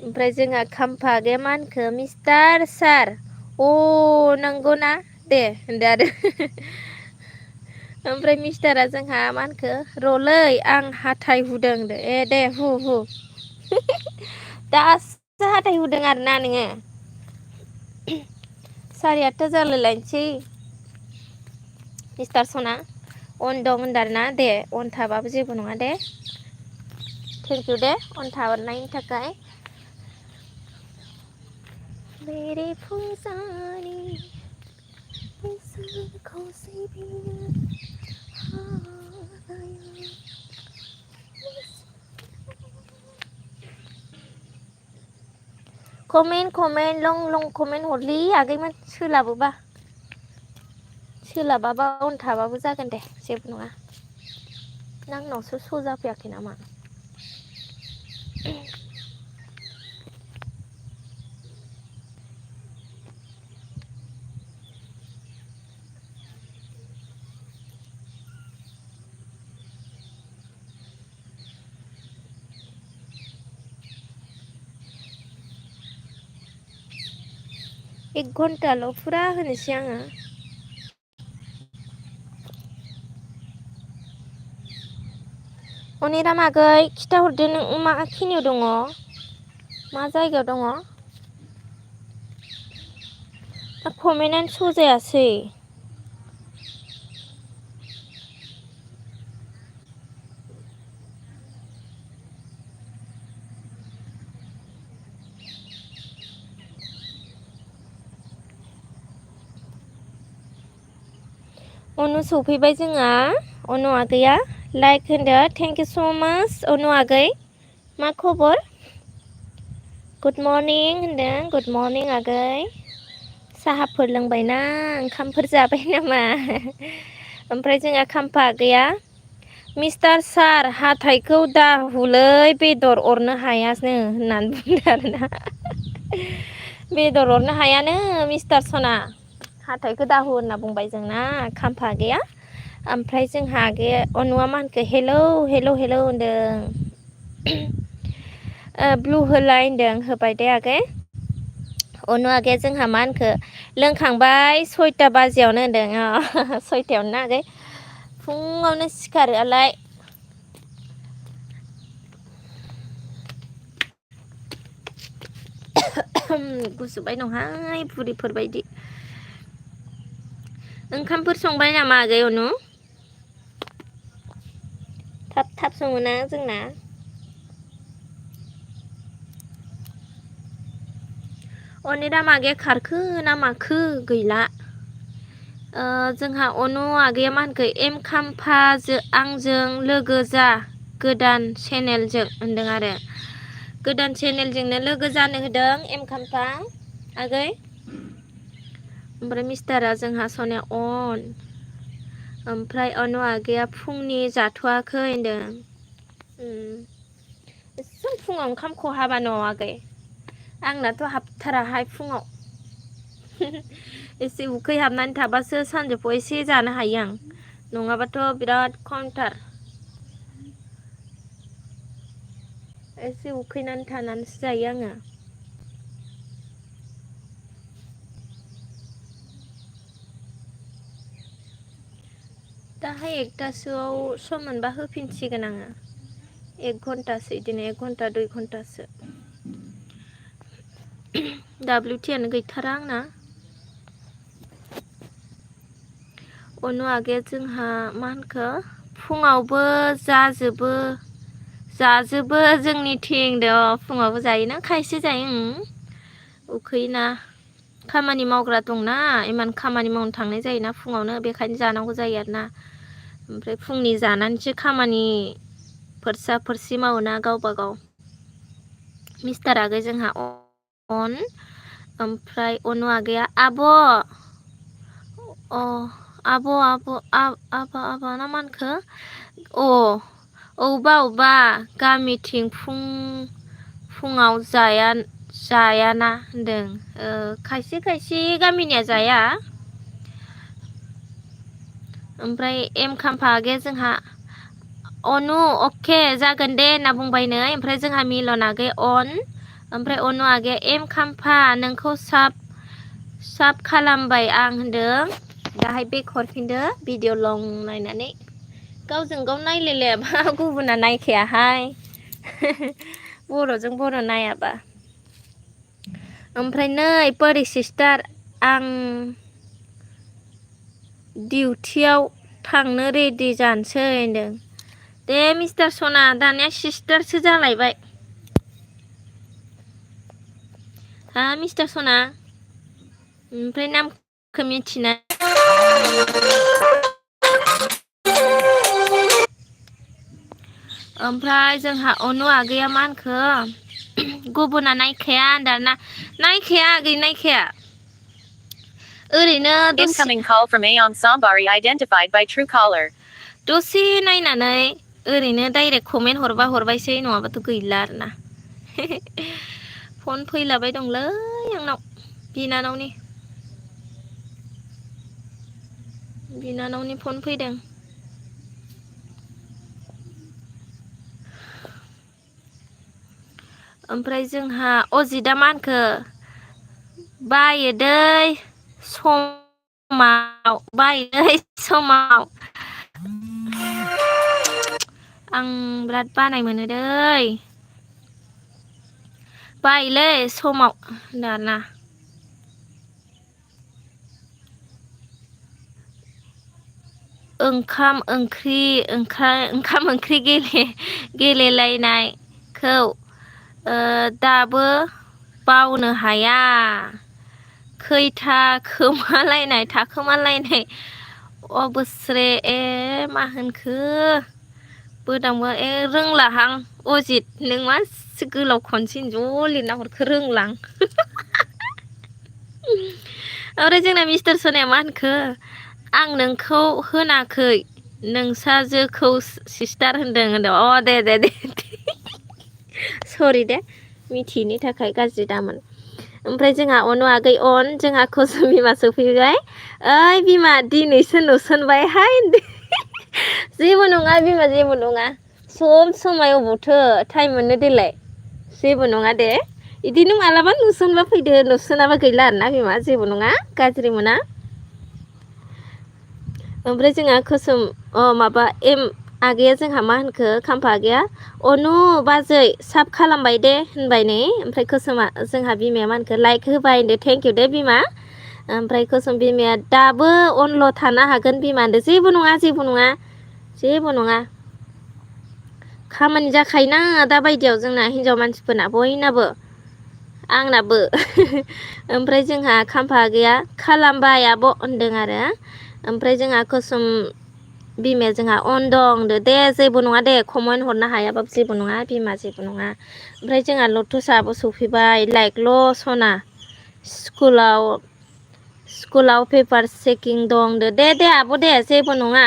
Speaker 1: ओमफ्राय जोंहा खाम्फा आगैया मा होनखो मिस्टार सार अ नंगौना दे होनदो आरो ओमफ्राय मिस्टारा जोंहा मा होनखो रलै आं हाथाय हुदों होनदो ए दे हु दासो हाथाय हुदों आरोना नोङो 8:30 जालायलायनोसै मिस्टार सना अन दं होनदों आरोना दे अन थाबाबो जेबो नङा दे थेंक इउ दे अन थाहरनायनि थाखाय मेरे फुजानि कमेन्ट लं कमेन्ट हरलै आगैमोन सोलाबाबा अन थाबाबो जागोन दे जेबो नङा आंनावसो श' जाफैयाखै नामा 1 घन्टाल' फुरा होनोसै आङो अनिराम आगै खिथाहरदो नों मा खिनियाव दङ मा जायगायाव दङ कमेन्टआनो श' जायासै अनु सफैबाय जोंहा अनु आगैया लाइक होनदो थेंक इउ स' माच अनु आगै मा खबर गुड मर्निं होनदों गुड मर्निं आगै साहाफोर लोंबायना ओंखामफोर जाबाय नामा ओमफ्राय जोंहा खाम्फा आगैया मिस्टार सार हाथाइखौ दाहुलै बेदर अरनो हायासनो होननानै बुंदों आरोना बेदर अरनो हायानो मिस्टार सना हाथाइखौ दाहु होनना बुंबाय जोंना खाम्फा आगैया ओमफ्राय जोंहा आगै अनुआ मा होनखो हेलौ हेलौ हेलौ होनदों ब्लु होलाय होनदों होबाय दे आगै अनु आगैया जोंहा मा होनखो लोंखांबाय 6ता बाजियावनो होनदों 6थायावनो ना आगै फुङावनो सिखारोआलाय गुजुबाय दंहाय बुरिफोरबायदि ओंखामफोर संबाय नामा आगै अनु थाब थाब सङोना जोंना अनेदा मागे खारखो ना माखो गैला जोंहा अनु आगैया मा होनखो एम खाम्फाजों आंजों लोगो जा गोदान चेनेलजों होनदों आरो गोदान चेनेलजोंनो लोगो जानो होदों एम खाम्फा आगै ओमफ्राय मिस्टारा जोंहा सनाया अन ओमफ्राय अनु आगैया फुंनि जाथ'वाखै होनदों एसे फुङाव ओंखाम खहाबा न' आगै आंनाथ' हाबथाराहाय फुङाव एसे उखै हाबनानै थाबासो सानजौफुआव एसे जानो हायो आं नङाबाथ' बिराद खमथार एसे उखैनानै थानानैसो जायो आङो दाहाय 1तासोआव सम मोनबा होफिनसिगोन आङो 1 घन्टासो बिदिनो 1 घन्टा 2 घन्टासो WTआनो गैथारा आंना अनु आगैया जोंहा मा होनखो फुङावबो जाजोबो जोंनिथिं फुङावबो जायोना खायसे जायो उखैना खामानि मावग्रा दंना इमान खामानि मावनो थांनाय जायोना फुङावनो बेखायनो जानांगौ जायो आरोना ओमफ्राय फुंनि जानानैसो खामानि फोरसा मावोना गावबा गाव मिस्टार आगै जोंहा अन ओमफ्राय अनु आगैया आब' आबा ना मा होनखो अबा गामिथिं फुङाव जायाना होनदों खायसे गामिनिया जाया ओमफ्राय एम खाम्फा आगैया जोंहा अनु अके जागोन दे होनना बुंबाय नै ओमफ्राय जोंहा मिलन आगै अन ओमफ्राय अनु आगैया एम खाम्फा नोंखौ साब खालामबाय आं होनदों दाहाय बेक हरफिनदो भिडिअ लं नायनानै गावजों गाव नायलायलायाबा गुबुना नायखायाहाय बर'जों बर' नायाबा ओमफ्राय नै परि सिस्टार आं डिउटियाव थांनो रेडि जानोसै होनदों दे मिस्टार सना दानिया सिस्टारसो जालायबाय हा मिस्टार सना ओमफ्राय नामखौ मिथिना ओमफ्राय जोंहा अनु आगैया मा होनखो गुबुना नायखाया दाना नायखाया आगै नायखाया ओरैनो
Speaker 2: Incoming call from Aon Sambari identified by Truecaller.
Speaker 1: दसे नायनानै ओरैनो डाइरेक्ट कमेन्ट हरबा हरबायसै नङाबाथ' गैला आरोना फन फैलाबाय दंलै आंनाव बिनानावनि फन फैदों ओमफ्राय जोंहा अजितआ मा होनखो बायो दै समाव आं बिराद बानाय मोनो दै बायोलै समाव दाना ओंखाम ओंख्रि गेलेलायनायखौ दाबो बावनो हाया खैथा थाखोमालायनाय बोसोरे मा होनखो बोदांबो रोंलाहां अजित नों मा गोलाव खनसेनो ज' लिरना हरखो रोंलां ओमफ्राय जोंना मिस्टार सनाया मा होनखो आं नोंखौ होनाखै नोंसाजोखौ सिस्टार होनदों अ दे सरि दे मिथियैनि थाखाय गाज्रि दामोन ओमफ्राय जोंहा अनु आगै अन जोंहा कसम बिमा सफैबाय ओइ बिमा दिनैसो नुसनबायहाय जेबो नङा बिमा जेबो नङा सब समाय अबावथो टाइम मोननो देलाय जेबो नङा दे इदिनो मालाबा नुसनबा फैदो नुसनाबा गैला आरोना बिमा जेबो नङा गाज्रि मोना ओमफ्राय जोंहा खोसोम माबा आगैया जोंहा मा होनखो खाम्फा आगैया अनु बाजै साब खालामबाय दे होनबाय नै ओमफ्राय खोसोमा जोंहा बिमाया मा होनखो लाइक होबाय होनदो थेंक इउ दे बिमा ओमफ्राय खोसोम बिमाया दाबो अनल' थानो हागोन बिमा होनदो जेबो नङा जेबो नङा खामानि जाखायोना दा बायदियाव जोंना हिनजाव मानसिफोरना बयनाबो आंनाबो ओमफ्राय जोंहा खाम्फा आगैया खालामबाय आब' होनदों आरो ओमफ्राय जोंहा खोसोम बिमाया जोंहा अन दं होनदो दे जेबो नङा दे कमेन्ट हरनो हायाबाबो जेबो नङा बिमा जेबो नङा ओमफ्राय जोंहा लथुसाबो सफैबाय लाइकल' सना स्कुलाव पेपार चेकिं दं होनदो दे आब' दे जेबो नङा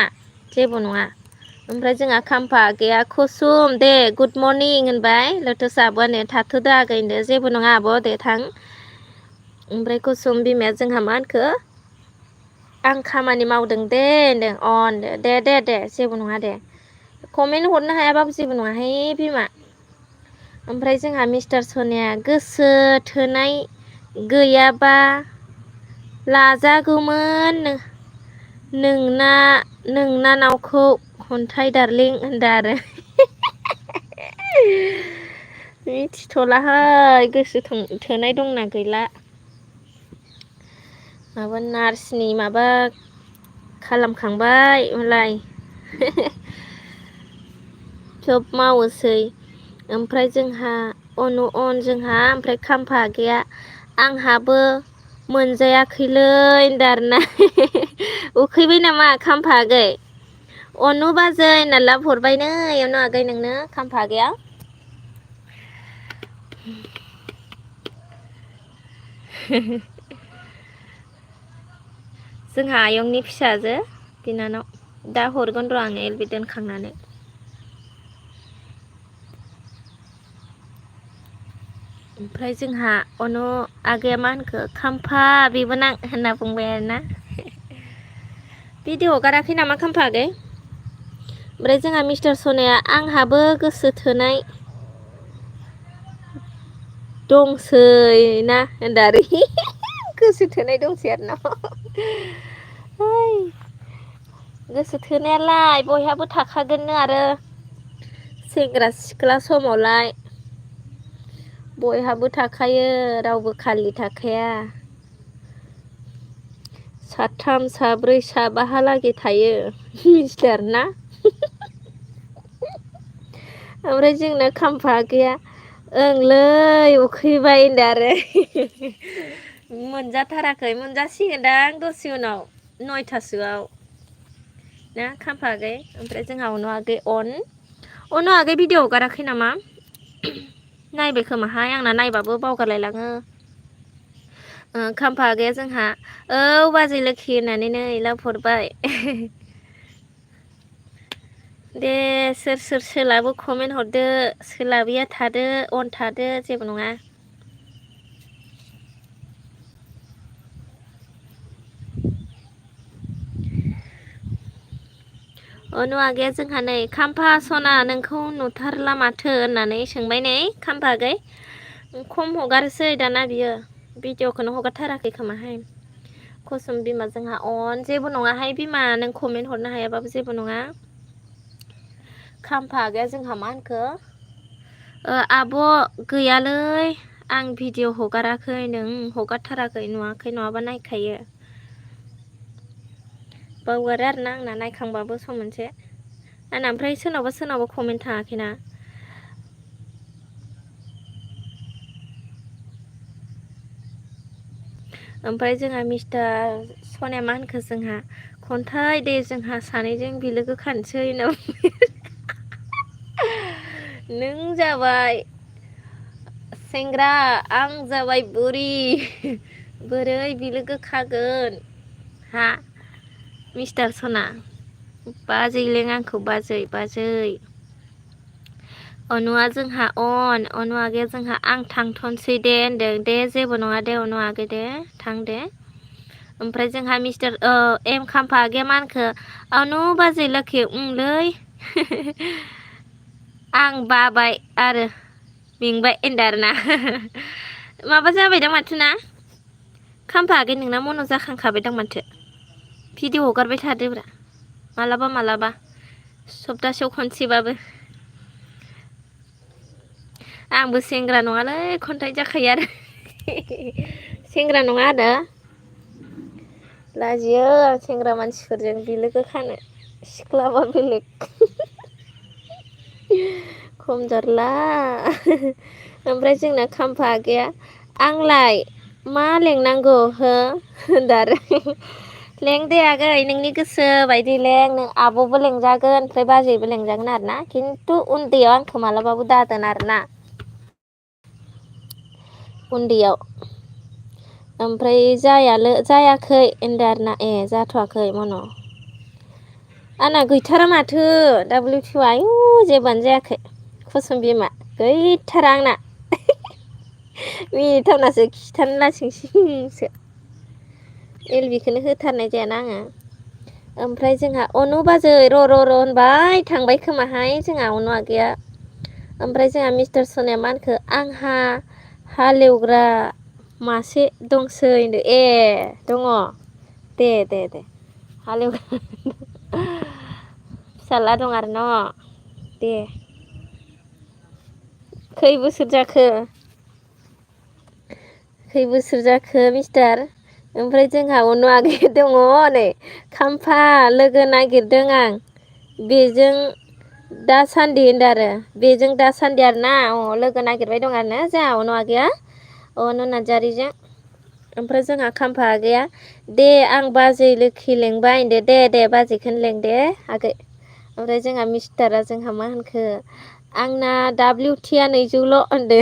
Speaker 1: ओमफ्राय जोंहा खाम्फा आगैया कुसुम दे गुड मर्निं होनबाय लोटोस आब'आनो थाथ'दो आगै होनदो जेबो नङा आब' दे थां ओमफ्राय कुसुम बिमाया जोंहा मा होनखो आं खामानि मावदों दे होनदों होनदो दे जेबो नङा दे कमेन्ट हरनो हायाबाबो जेबो नङाहाय बिमा ओमफ्राय जोंहा मिस्टार सनिया गोसो थोनाय गैयाबा लाजागौमोन नोंनानावखौ खन्थाइ दारलिं होनदो आरो मिथिथ'लाहाय गोसो थोनाय दंना गैला माबा नार्सनि माबा खालामखांबाय मालाय सब मावोसै ओमफ्राय जोंहा जोंहा ओमफ्राय खाम्फा आगैया आंहाबो मोनजायाखैलै होनदो आरोना उखैबाय नामा खाम्फा आगै अनु बाजै होनना लाब हरबाय नै अनु आगै नोंनो खाम्फा आगैया जोंहा आयंनि फिसाजो बिनानाव दा हरगोन र' आङो एलबि दोनखांनानै ओमफ्राय जोंहा अनु आगैया मा होनखो खाम्फा बेबो नां होनना बुंबाय आरोना भिडिअ हगाराखै नामा खाम्फा आगै ओमफ्राय जोंहा मिस्टार सनाया आंहाबो गोसो थोनाय दंसै ना होनदो आरो गोसो थोनाय दंसै आरो ना गोसो थोनायालाय बयहाबो थाखागोननो आरो सेंग्रा सिख्ला समावलाय बयहाबो थाखायो रावबो खालि थाखाया साथाम साब्रै साबाहालागै थायो मिस्टार ना ओमफ्राय जोंना खाम्फा आगैया ओंलै उखैबाय होनदो आरो मोनजाथाराखै मोनजासिगोनदां दसे उनाव 9टासोआव ना खाम्फा आगै ओमफ्राय जोंहा अनु आगै अनु आगै भिडिअ हगाराखै नामा नायबाय खोमाहाय आंना नायबाबो बावगारलायलाङो खाम्फा आगैया जोंहा औ बाजै लोखि होननानै नै लाब हरबाय दे सोर सोलाबो कमेन्ट हरदो सोलाबिया थादो अन थादो जेबो नङा अनु आगैया जोंहा नै खाम्फा सना नोंखौ नुथारला माथो होननानै सोंबाय नै खाम्फा आगै खम हगारोसै दाना बियो भिडिअखौनो हगारथाराखै खोमाहाय कसम बिमा जोंहा जेबो नङाहाय बिमा नों कमेन्ट हरनो हायाबाबो जेबो नङा खाम्फा आगैया जोंहा मा होनखो आब' गैयालै आं भिडिअ हगाराखै नों हगारथाराखै नुवाखै नङाबा नायखायो बावगारो आरोना आंना नायखांबाबो सम मोनसे आंना ओमफ्राय सोरनावबा कमेन्ट थाङाखैना ओमफ्राय जोंहा मिस्टार सनाया मा होनखो जोंहा खन्थाइ दे जोंहा सानैजों बिलोगो खानोसै होनना नों जाबाय सेंग्रा आं जाबाय बुरि बोरै बिलोगो खागोन हा मिस्टार सना बाजै लें आंखौ बाजै अनुआ जोंहा अनु आगैया जोंहा आं थांथ'नोसै दे होनदों दे जेबो नङा दे अनु आगै दे थां दे ओमफ्राय जोंहा मिस्टार एम खाम्फा आगैया मा होनखो अनु बाजै लोखि उंलै आं बाबाय आरो मेंबाय होनदों आरोना माबा जाबायदां माथो ना खाम्फा आगै नोंना मन' जाखांखाबायदां माथो भिडिअ हगारबाय थादोब्रा मालाबा सप्तासेयाव खनसेबाबो आंबो सेंग्रा नङालै खन्थाइ जाखायो आरो सेंग्रा नङा आरो लाजियो आं सेंग्रा मानसिफोरजों बिलोगो खानो सिख्लाबा बेलेग खम जारला ओमफ्राय जोंना खाम्फा आगैया आंलाय मा लेंनांगौ हो होनदों आरो लें दे आगै नोंनि गोसो बायदि लें नों आब'बो लेंजागोन ओमफ्राय बाजैबो लेंजागोन आरो ना खिन्थु उन्दैयाव आंखौ मालाबाबो दादोन आरो ना उन्दैयाव ओमफ्राय जायाखै होनदों आरोना जाथ'वाखै मन' आंना गैथारा माथो WTO आयु जेबोआनो जायाखै कुसुम बिमा गैथारा आंना मिनिथावनासो खिथानो लासिंसिंसो एलबिखौनो होथारनाय जायाना आङो ओमफ्राय जोंहा अनु बाजै र' होनबाय थांबाय खोमाहाय जोंहा अनु आगैया ओमफ्राय जोंहा मिस्टार सनाया मा होनखो आंहा हालेवग्रा मासे दंसै होनदो दङ दे हालेवग्रा फिसाला दं आरो न' दे खै बोसोर जाखो मिस्टार ओमफ्राय जोंहा अनु आगै दङ नै खाम्फा लोगो नागिरदों आं बेजों दासान्दि होनदों आरो बेजों दासान्दि आरो ना लोगो नागिरबाय दं आरो ना जोंहा अनु आगैया अनु नार्जारिजों ओमफ्राय जोंहा खाम्फा आगैया दे आं बाजै लोखि लेंबाय होनदो दे बाजैखौनो लें दे आगै ओमफ्राय जोंहा मिस्टारा जोंहा मा होनखो आंना WTआ 200ल' होनदो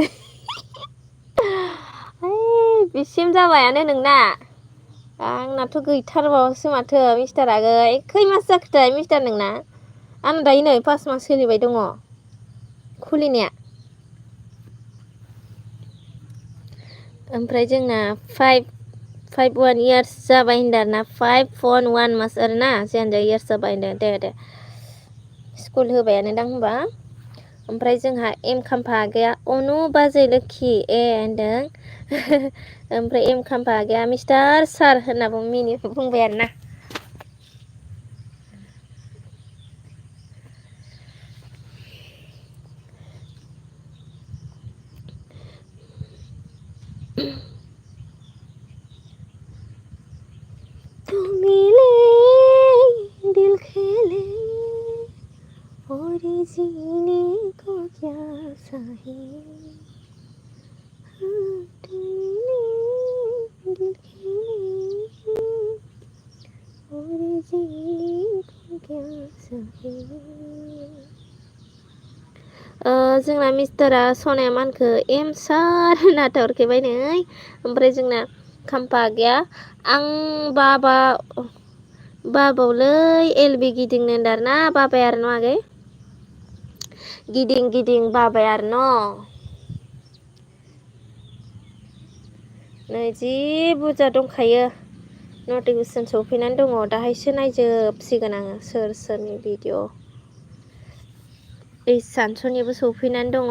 Speaker 1: बिसिम जाबायानो नोंना आंनाथ' गैथारबावासो माथो मिस्टार आगै खै मास जाखोथाय मिस्टार नोंना आंना दायो नै 5 मास सोलिबाय दङ खुलिनाया ओमफ्राय जोंना 5.1 इयार्स जाबाय होनदों आरो ना 5.1 मास आरो ना जियानो इयार्स जाबाय होनदों दे स्कुल होबायानो दां होनबा ओमफ्राय जोंहा एम खाम्फा आगैया अनु बाजै लोखि होनदों ओमफ्राय एम खाम्फा आगैया मिस्टार सार होनना बुंबाय आरो ना दिल खेले और जीने को क्या चाहिए दिल खेले और जीने को क्या चाहिए जोंना मिस्टारा सनाया मा होनखो एम सार होनना हरखेबाय नै ओमफ्राय जोंना खाम्फा आगैया आं बाबावलै एलबि गिदिंनो होनदों आरो ना बाबाया आरो न' आगै गिदिं बाबाय आरो न' नै जि बुरजा दंखायो नटिफिकेसन सफैनानै दङ दाहायसो नायजोबसिगोन आङो सोरनि भिडिअ सानसुनिबो सफैनानै दङ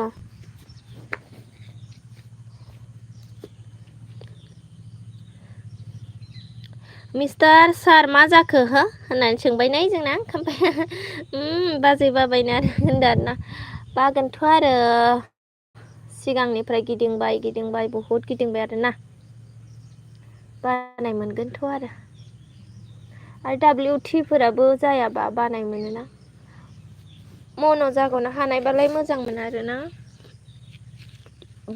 Speaker 1: मिस्टार सार मा जाखो हो होननानै सोंबाय नै जोंना खाम्फाया बाजै बाबायनो आरो होनदों आरो ना बागोनथ' आरो सिगांनिफ्राय गिदिंबाय बहुद गिदिंबाय आरो ना बानाय मोनगोनथ' आरो WT फोराबो जायाबा बानाय मोनोना मन' जागौनो हानायबालाय मोजांमोन आरोना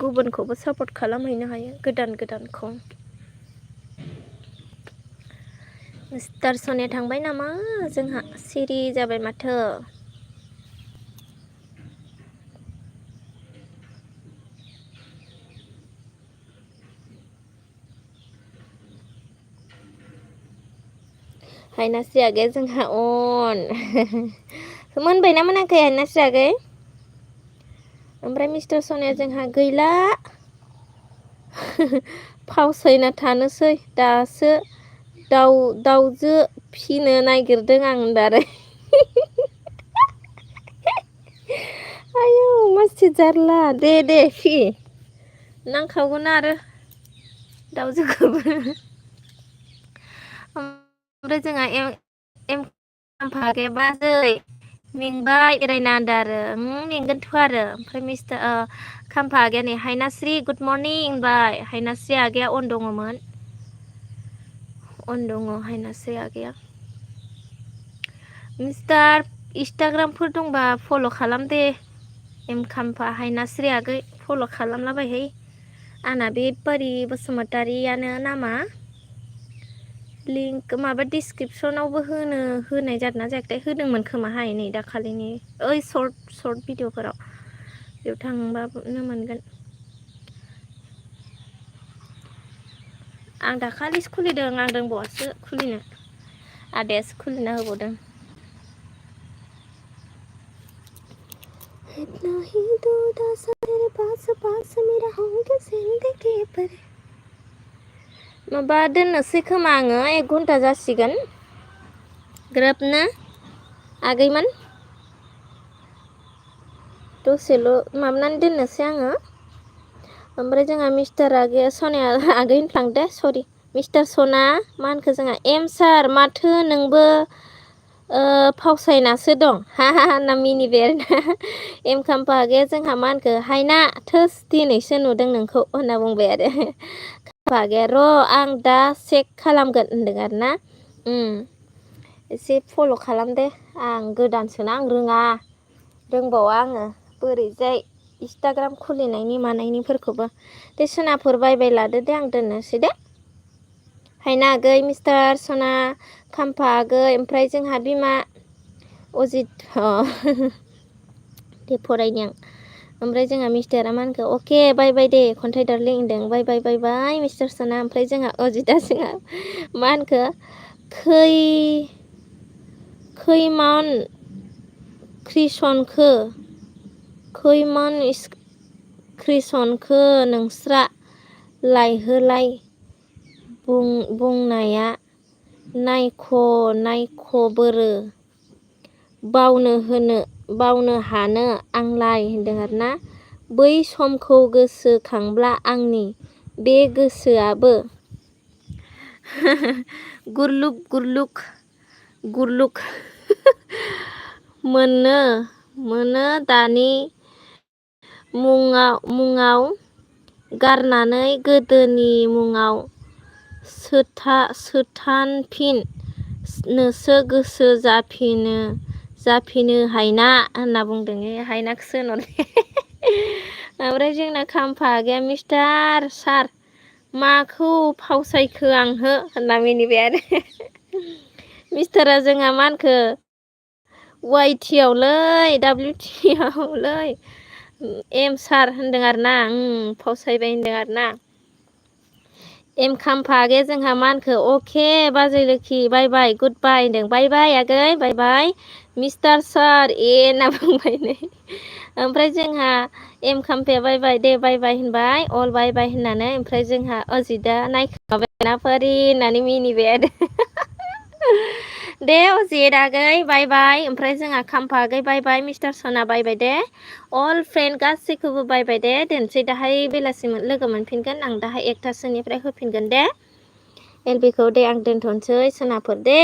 Speaker 1: गुबुनखौबो सापर्ट खालामहैनो हायो गोदानखौ मिस्टार सनिया थांबाय नामा जोंहा सिरि जाबाय माथो हायनास्रि आगैया जोंहा अन मोनबायना मोनाखै हायनास्रि आगै ओमफ्राय मिस्टार सनाया जोंहा गैला फावसायना थानोसै दासो दाउजो फिनो नागिरदों आं दारै आयौ मासि जारला दे फि नांखागौना आरो दाउजोखौबो ओमफ्राय जोंहा एम खाम्फा बाजै मेंबाय बेरायना होनदों आरो मेंगोनथ' आरो ओमफ्राय मिस्टार खाम्फा आगैया नै हायनास्रि गुड मर्निं होनबाय हायनास्रि आगैया अन दङमोन अन दङ हायनास्रि आगैया मिस्टार इन्सटाग्रामफोर दंबा फल' खालाम दे एम खाम्फा हायनास्रि आगै फल' खालामलाबायहाय आंना बे पारि बसुमतारियानो नामा लिंक माबा डिसक्रिपसनावबो होनाय जादोंना जायाखै होदोंमोन खोमाहाय नै दाखालिनि ओइ सर्ट भिडिअफोराव बेयाव थांबानो मोनगोन आं दाखालिसो खुलिदों आं रोंबावासो खुलिनो आदायासो खुलिना होबावदों इतना ही दूर था तेरे पास मेरा होंगे जिंदगी पर माबा दोननोसै खोमा आङो 1 घन्टा जासिगोन ग्रोबनो आगैमोन दसेल' माबानानै दोननोसै आङो ओमफ्राय जोंहा मिस्टार आगैया सनाया आगै होनफ्लांदे सरि मिस्टार सना मा होनखो जोंहा एम सार माथो नोंबो फावसायनासो दं हा होनना मिनिबाय आरोना एम खाम्फा आगैया जोंहा मा होनखो हायना थोस दिनैसो नुदों नोंखौ होनना बुंबाय आरो खाम्फा आगैया र' आं दा चेक खालामगोन होनदों आरो ना एसे फल' खालामदे आं गोदानसोना आं रोंबावा आङो बोरैजाय इन्सटाग्राम खुलिनायनि मानायनिफोरखौबो दे सनाफोर बायबाय लादो दे आं दोननोसै दे हायना आगै मिस्टार सना खाम्फा आगै ओमफ्राय जोंहा बिमा अजित दे फरायनि आं ओमफ्राय जोंहा मिस्टारा मा होनखो अके बाय दे खन्थाइ दार्लिं होनदों बाय मिस्टार सना ओमफ्राय जोंहा अजितआ जोंहा मा होनखो खैमन क्रिसनखो नोंस्रा लायहोलाय बुंनाया नायख'बोरो बावनो हानो आंलाय होनदों आरो ना बै समखौ गोसोखांब्ला आंनि बे गोसोआबो गुरलुक मोनो दानि मुङाव गारनानै गोदोनि मुङाव सोथानफिन नोसो गोसो जाफिनो हायना होनना बुंदों हायनाखौसो होनहरबाय ओमफ्राय जोंना खाम्फा आगैया मिस्टार सार माखौ फावसायखो आंहो होनना मिनिबाय आरो मिस्टारा जोंहा मा होनखो YT आवलै WT आवलै एम सार होनदों आरो ना फावसायबाय होनदों आरो ना एम खाम्फा आगैया जोंहा मा होनखो अके बाजै लोखि बाय गुड बाय होनदों बाय आगै बाय मिस्टार सार होनना बुंबाय नै ओमफ्राय जोंहा एम खाम्फाया बाय दे बाय होनबाय अल बाय होननानै ओमफ्राय जोंहा अजितआ नायखोमाबायना फारि होननानै मिनिबाय आरो दे अजित आगै बाय ओमफ्राय जोंहा खाम्फा आगै बाय मिस्टार सना बाय दे अल फ्रेन्ड गासैखौबो बाय दे दोनसै दाहाय बेलासि लोगो मोनफिनगोन आं दाहाय 1टासोनिफ्राय होफिनगोन दे एलबिखौ दे आं दोनथ'नोसै सनाफोर दे